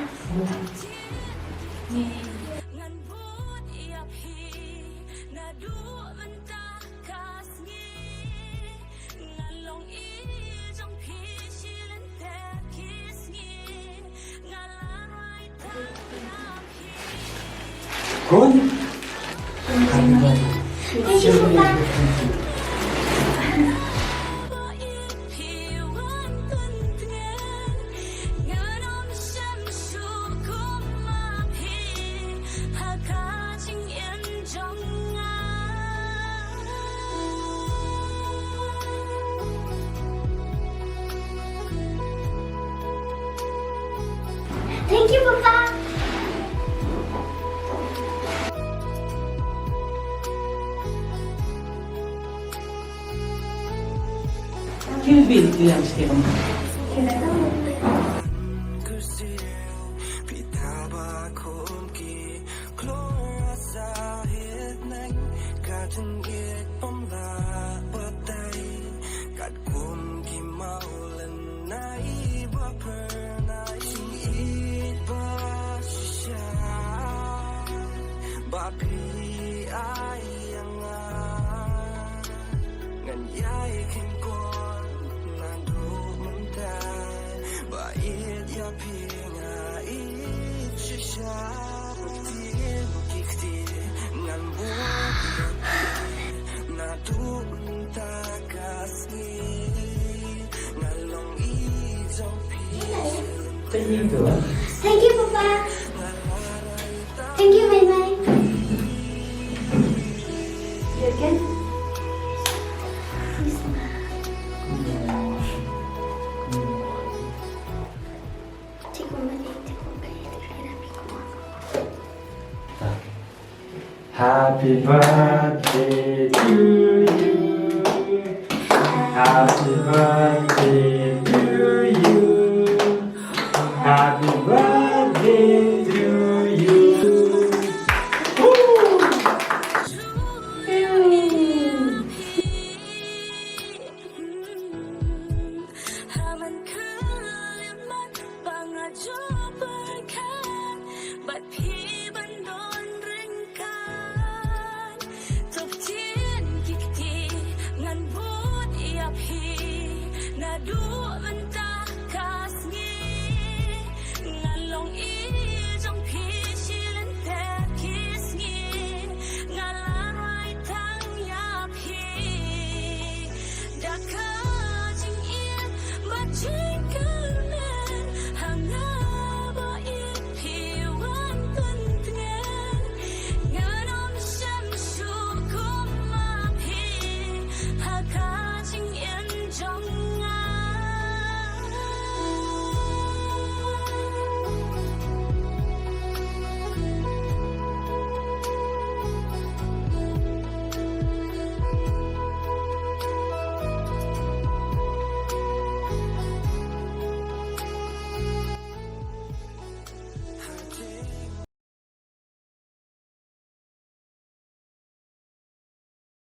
Khun. Happy birthday. Thank you so much. Thank you, Papa. Kill Bill, William Stephen. Ngan ïai kheiñ kwah naduh mynta, ba ïeit ïa phi nga ïeit shisha. Ktien ki ktien ngan buh ïa phi naduh mynta ka sngi, nga long i jong phi. Thank you, Papa. Thank you, Maimai. You again? Take one, take one, take one. Happy birthday to you. Happy birthday to